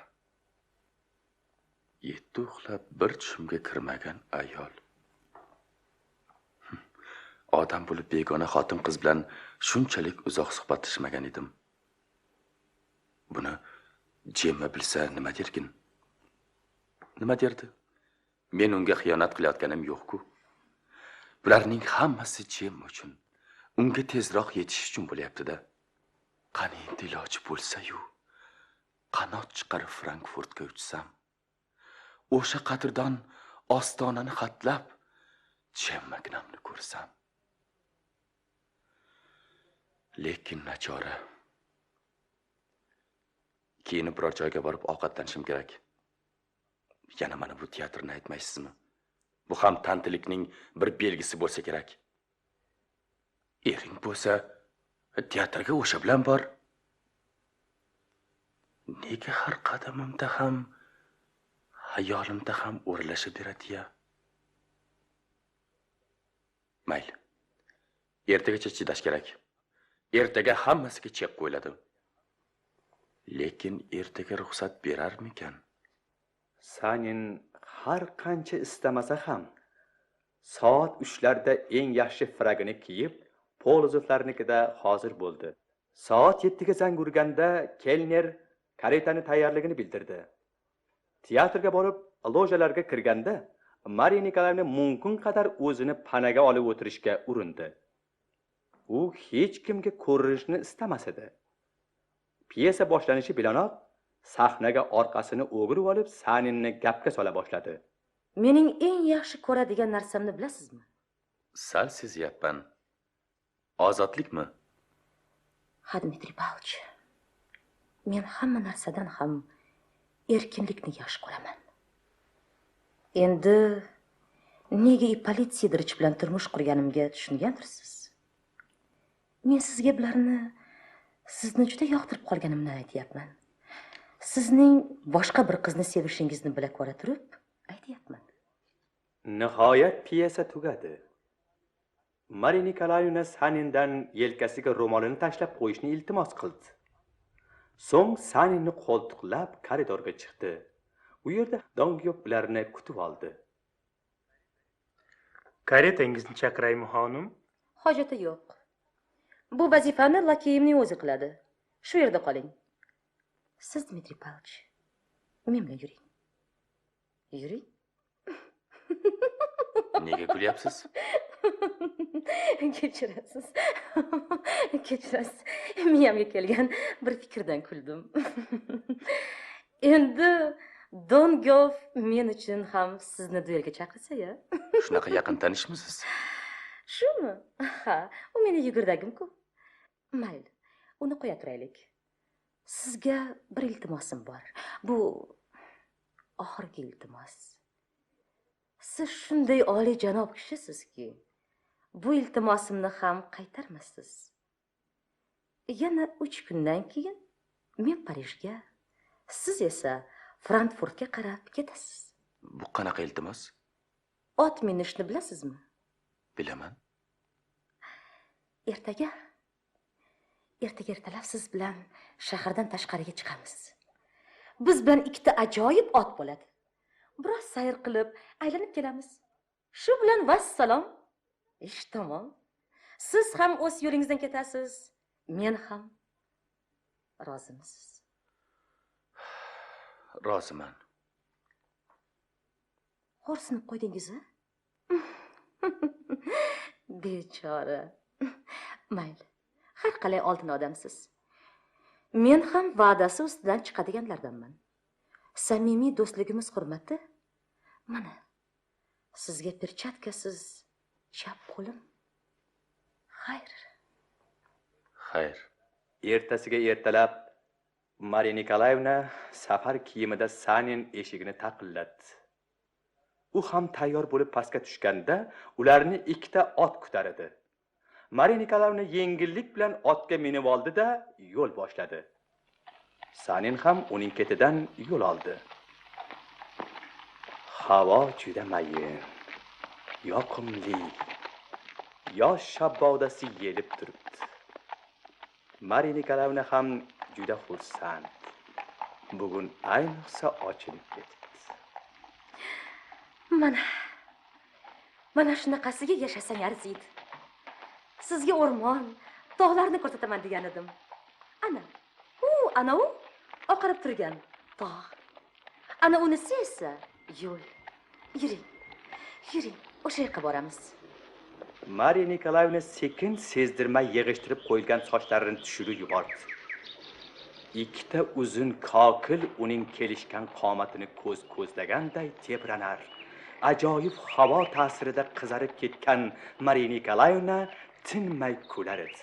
7 uxlab bir tushimga kirmagan ayol. Odam bo'lib begona xotin qiz bilan shunchalik uzoq suhbatlashmagan edim. Buni Jemma bilsa nima derkin? Nima derdi? Men unga xiyonat qilayotganim yo'q-ku. Bularning hammasi Jemma uchun, unga tezroq yetishish uchun bo'lyapti-da. Qani endi iloji bo'lsa-yu, qanot chiqarib Frankfurtga uchsam, o'sha qadrdon ostonani xatlab Jemmaginamni ko'rsam. Lekin nachora. Keyin biror joyga borib ovqatlanishim kerak. Yana mana bu teatrni aytmaysizmi? Bu ham tantilikning bir belgisi bo'lsa kerak. Ering bo'lsa, teatrga o'sha bilan bor. Nega har qadamimda ham, hayolimda ham o'ralashib beradi-ya? Mayli. Ertagacha chidash kerak. Ertaga hammasiga chek qo'yiladi. Lekin ertaga ruxsat berarmikan? Sanin har qancha istamasa ham soat 3larda eng yaxshi fragini kiyib, Polozovlarnikida hozir bo'ldi. Soat 7ga zang urganda kelner karetani tayyorligini bildirdi. Teatrga borib lojalarga kirganda Mariya Nikolayevna mumkin qadar o'zini panaga olib o'tirishga urindi. U hech kimga ko'rinishni istamas edi. Pyesa boshlanishi bilanoq sahnaga orqasini o'girib olib Saninni gapga sola boshladi. Mening eng yaxshi ko'radigan narsamni bilasizmi? Sal sezyapman. Ozodlikmi? Ha, Dmitriy Pavlovich. Men hamma narsadan ham erkinlikni yaxshi ko'raman. Endi nega Ippolit Sidorovich bilan turmush qurganimga tushungandirsiz? Men sizga bularni sizni juda yoqtirib qolganimni aytyapman. Sizning boshqa bir qizni sevishingizni bila ko'ra turib aytyapman. Nihoyat pyesa tugadi. Mariya Nikolayevna Sanindan yelkasiga ro'molini tashlab qo'yishni iltimos qildi. So'ng Saninni qo'ltiqlab koridorga chiqdi. U yerda Dongyov ularni kutib oldi. Karetangizni chaqiraymi, xonim? Hojati yo'q. Bu vazifani lakeyimning o'zi qiladi. Shu yerda qoling. Siz Dmitriy Pavlovich, men bilan yuring. Yuring. Nega kulyapsiz? Kechirasiz. Kechirasiz. Miyamga kelgan bir fikrdan kuldim. Endi Dongov men uchun ham sizni duelga chaqirsa-ya. Shunaqa yaqin tanishmisiz? Shumi? Ha, u meni yugirdagim-ku. Mayli, uni qo'ya turaylik. Sizga bir iltimosim bor. Bu oxirgi iltimos. Siz shunday oliyjanob kishisizki, bu iltimosimni ham qaytarmassiz. Yana 3 kundan keyin men Parijga, siz esa Frankfurtga qarab ketasiz. Bu qanaqa iltimos? Ot minishni bilasizmi? Bilaman. Ertaga ertalab siz bilan shahardan tashqariga chiqamiz. Biz bilan 2 ta ajoyib ot bo'ladi. Biroz sayr qilib, aylanib kelamiz. Shu bilan vassalom. Ish tamom. Siz ham o'z yo'lingizdan ketasiz, men ham. Rozimisiz? Roziman. Xo'rsinib qo'ydingiz-a? Bechora. Mayli. Har qalay oltin odamsiz. Men ham va'dasi ustidan chiqadiganlardanman. Samimiy do'stligimiz hurmati mana sizga perchatkasiz chap qo'lim. Xayr. Xayr. Ertasiga ertalab Mariya Nikolaevna safar kiyimida Sanin eshigini taqillatdi. U ham tayyor bo'lib pastga tushganda ularni 2 ta ot kutar edi. Mariya Nikolaevna yengillik bilan otga minib oldi-da yo'l boshladi. Sanin ham uning ketidan yo'l oldi. Havo juda mayin, yoqimli. Yosh shabbodasi yelib turibdi. Mariya Nikolaevna ham juda xursand. Bugun ayniqsa ochilib ketibdi. Mana shunaqasiga yashasang arziydi. Sizga o'rmon, tog'larni ko'rsataman degan edim. Ana, ana u oqarib turgan tog'. Ana unisi esa yo'l. Yuring, yuring, o'sha yoqqa boramiz. Mariya Nikolaevna sekin sezdirmay yig'ishtirib qo'yilgan sochlarini tushirib yubordi. 2 ta uzun kokil uning kelishgan qomatini ko'z ko'zlaganday tebranar. Ajoyib havo ta'sirida qizarib ketgan Mariya Nikolaevna tinmay kular edi.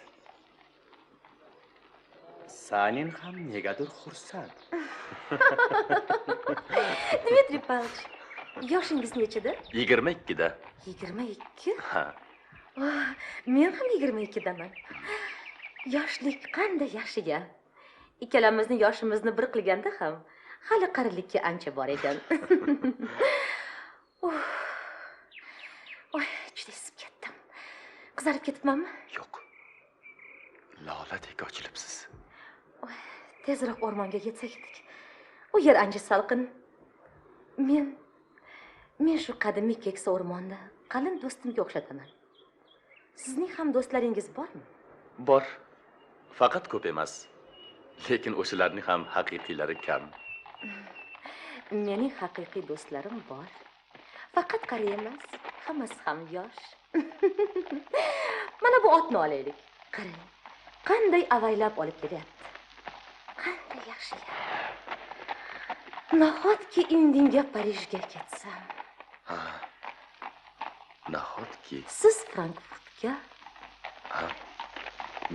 Sanin ham negadir xursand. Dmitriy Pavlovich, yoshingiz nechida? 22da. 22? Ha. Men ham 22daman. Yoshlik qanday yaxshi-ya. Ikkalamizni yoshimizni bir qilganda ham hali qarilikka ancha bor ekan. Oy, juda isib ketdim. Qizarib ketibmanmi? Yo'q. Loladek ochilibsiz. Oy, tezroq o'rmonga yetsak edik. U yer ancha salqin. Men shu qadimiy keksa o'rmonni qalin do'stimga o'xshataman. Sizning ham do'stlaringiz bormi? Bor. Faqat ko'p emas. Lekin o'shalarning ham haqiqiylari kam. Mening haqiqiy do'stlarim bor. Faqat qari emas, hammasi ham yosh. Mana bu otni olaylik. Qarang, qanday avaylab olib kelyapti. Qanday yaxshi. Nahotki indinga Parijga ketsam? Ha. Nahotki? Siz Frankfurtga? Ha.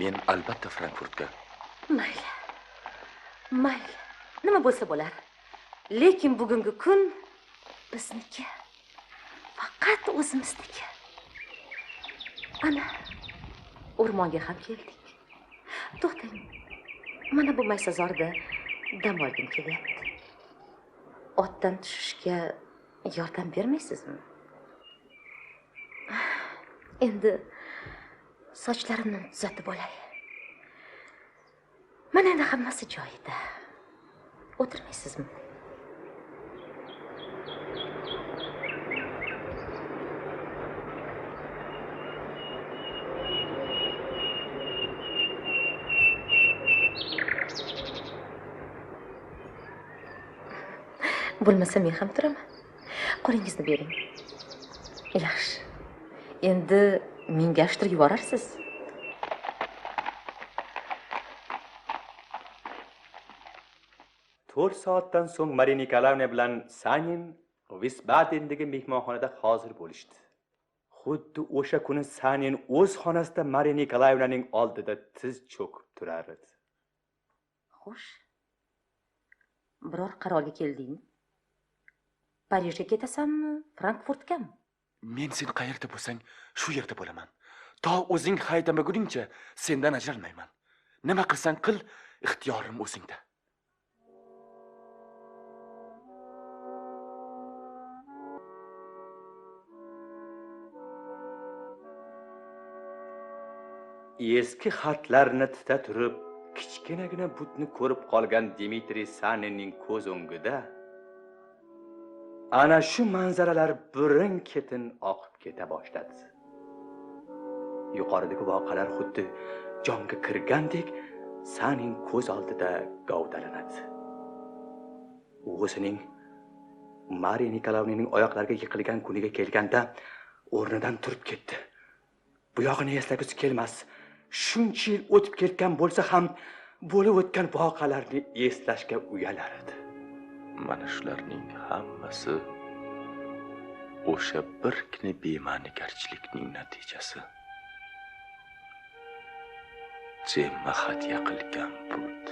Men albatta Frankfurtga. Mayli. Mayli. Nima bo'lsa bo'lar. Lekin bugungi kun bizniki. Faqat o'zimizniki. Ana, o'rmonga ham keldik. To'xtang. Mana bu maysazorda dam olgim kelyapti. Otdan tushishga yordam bermaysizmi? Endi sochlarimni tuzatib olay. Mana endi hammasi joyida. O'tirmaysizmi? Bo'lmasa men ham turaman. Qo'lingizni bering. Yaxshi. Endi mingashtirib yuborarsiz. To'rt soatdan so'ng Mariya Nikolaevna bilan Sanin Visbadendagi mehmonxonada hozir bo'lishdi. Xuddi o'sha kuni Sanin o'z xonasida Mariya Nikolaevnaning oldida tiz cho'kib turar edi. Xo'sh. Biror qarorga keldingmi? Parijga ketasanmi, Frankfurtgami? Men sen qayerda bo'lsang, shu yerda bo'laman. To o'zing haydamaguningcha sendan ajralmayman. Nima qilsang qil, ixtiyorim o'zingda. Eski xatlarni tita turib, kichkinagina butni ko'rib qolgan Dmitriy Saninning ko'z o'ngida ana shu manzaralar birin-ketin oqib keta boshladi. Yuqoridagi voqealar xuddi jonga kirgandek Sanin ko'z oldida gavdalanadi. U o'zining Mariya Nikolayevnaning oyoqlariga yiqilgan kuniga kelganda o'rnidan turib ketdi. Bu yog'ini eslagisi kelmas. Shuncha yil o'tib ketgan bo'lsa ham bo'lib o'tgan voqealarni eslashga uyalar edi. Mana shularning hammasi o'sha birgina bema'nigarchilikning natijasi. Jemma hadya qilgan but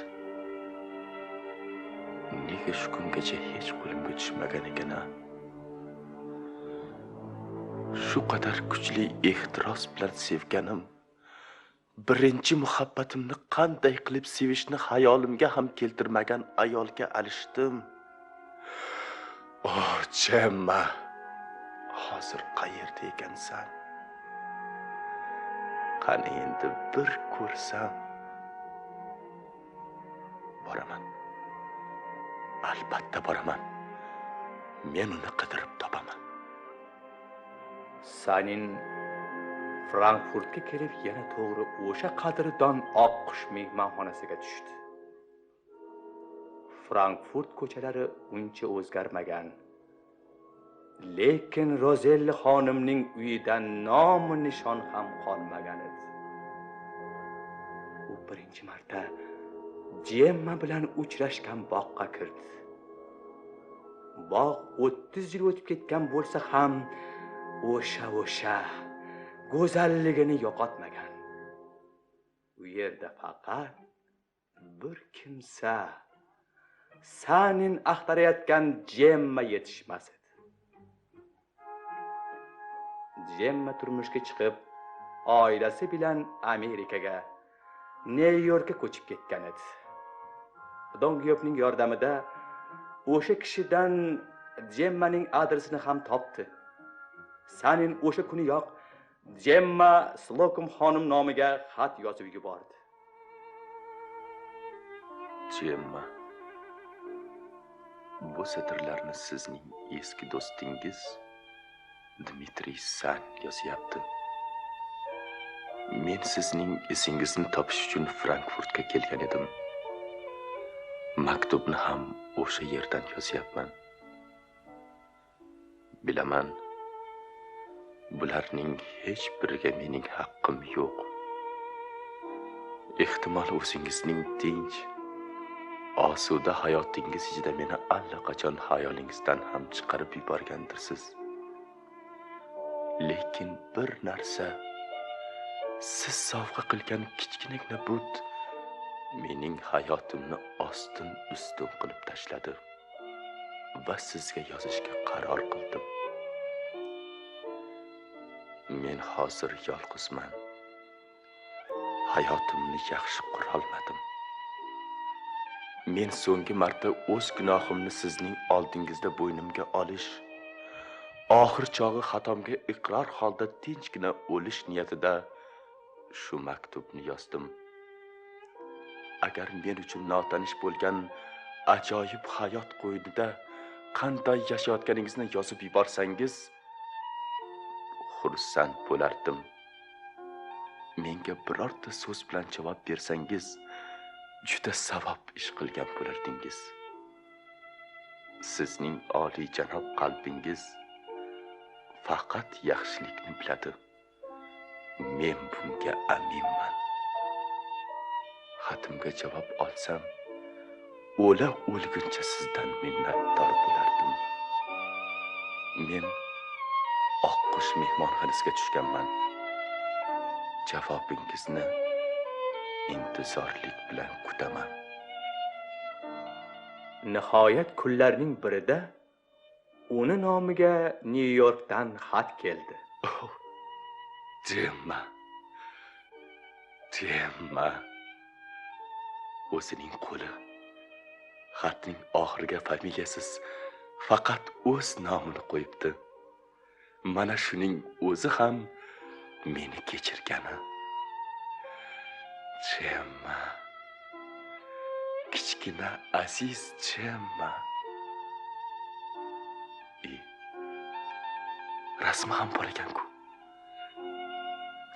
nega shu kungacha hech qo'limga tushmagan ekan-a? Shu qadar kuchli ehtiros bilan sevganim, birinchi muhabbatimni qanday qilib sevishni xayolimga ham keltirmagan ayolga alishdim. Oh, Jemma, hozir qayerda ekansan? Qani endi bir ko'rsam. Boraman. Albatta boraman. Men uni qidirib topaman. Sanin Frankfurtga kelib yana to'g'ri o'sha qadrdon Oqqush mehmonxonasiga tushdi. Frankfurt ko'chalari uncha o'zgarmagan. Lekin Rozelli xonimning uyidan nomu nishon ham qolmagan edi. U birinchi marta Jemma bilan uchrashgan boqqa kirdi. Bog' 30 yil o'tib ketgan bo'lsa ham o'sha go'zalligini yo'qotmagan. U yerda faqat bir kimsa, Sanin axtarayotgan Jemma yetishmas edi. Jemma turmushga chiqib, oilasi bilan Amerikaga, Nyu-Yorkka ko'chib ketgan edi. Dongyo'pning yordamida o'sha kishidan Jemmaning adresini ham topdi. Sanin o'sha kuniyoq Jemma Slokum xonim nomiga xat yozib yubordi. Jemma, bu satrlarni sizning eski do'stingiz Dmitriy San yozyapti. Men sizning isingizni topish uchun Frankfurtga kelgan edim. Maktubni ham o'sha yerdan yozyapman. Bilaman, bularning hech biriga mening haqqim yo'q. Ehtimol o'zingizning tinch, osuda hayotingiz ichida meni allaqachon xayolingizdan ham chiqarib yuborgandirsiz. Lekin bir narsa, siz sovg'a qilgan kichkinagina but mening hayotimni ostin-ustun qilib tashladi va sizga yozishga qaror qildim. Men hozir yolg'izman. Hayotimni yaxshi qurolmadim. Men so'nggi marta o'z gunohimni sizning oldingizda bo'ynimga olish, oxir chog'i xatomga iqror holda tinchgina o'lish niyatida shu maktubni yozdim. Agar men uchun notanish bo'lgan ajoyib hayot qo'ynida qanday yashayotganingizni yozib yuborsangiz, xursand bo'lardim. Menga birorta so'z bilan javob bersangiz, juda savob ish qilgan bo'lardingiz. Sizning oliyjanob qalbingiz faqat yaxshilikni biladi. Men bunga aminman. Xatimga javob olsam, o'la o'lguncha sizdan minnatdor bo'lardim. Men Oqqush mehmonxonasiga tushganman. Javobingizni intizorlik bilan kutaman. Nihoyat kunlarning birida Uni nomiga Nyu-Yorkdan xat keldi. Oh, Jemma. Jemma. O'zining qo'li. Xatning oxiriga familiyasiz faqat o'z nomini qo'yibdi. Mana shuning o'zi ham meni kechirgani. Jemma. Kichkina aziz Jemma. Rasmi ham bor ekan-ku.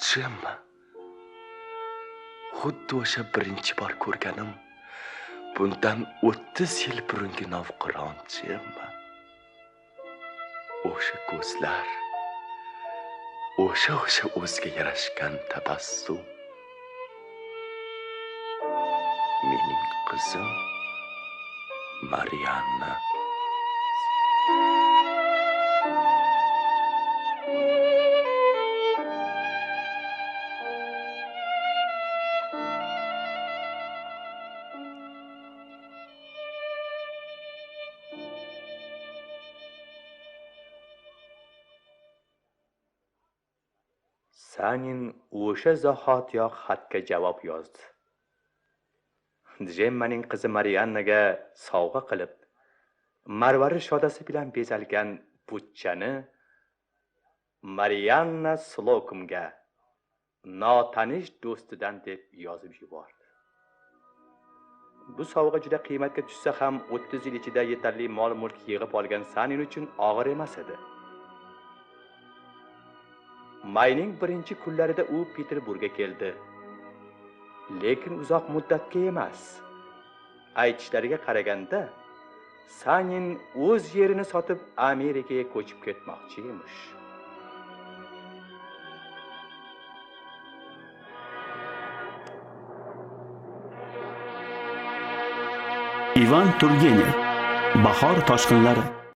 Jemma. Xuddi o'sha birinchi bor ko'rganim, bundan 30 yil burungi navqiron Jemma. O'sha ko'zlar, o'sha o'ziga yarashgan tabassum. Mening qizim Marianna. Sanin o'sha zahotiyoq xatga javob yozdi. Jemmaning qizi Mariannaga sovg'a qilib, marvarid shodasi bilan bezalgan butchani Marianna Slokumga notanish do'stidan deb yozib yubordi. Bu sovg'a juda qiymatga tushsa ham 30 yil ichida yetarli mol-mulk yig'ib olgan Sanin uchun og'ir emas edi. Mayning birinchi kunlarida u Peterburgga keldi. Lekin uzoq muddatga emas. Aytishlariga qaraganda, Sanin o'z yerini sotib Amerikaga ko'chib ketmoqchi emish. Ivan Turgenev, Bahor toshqinlari.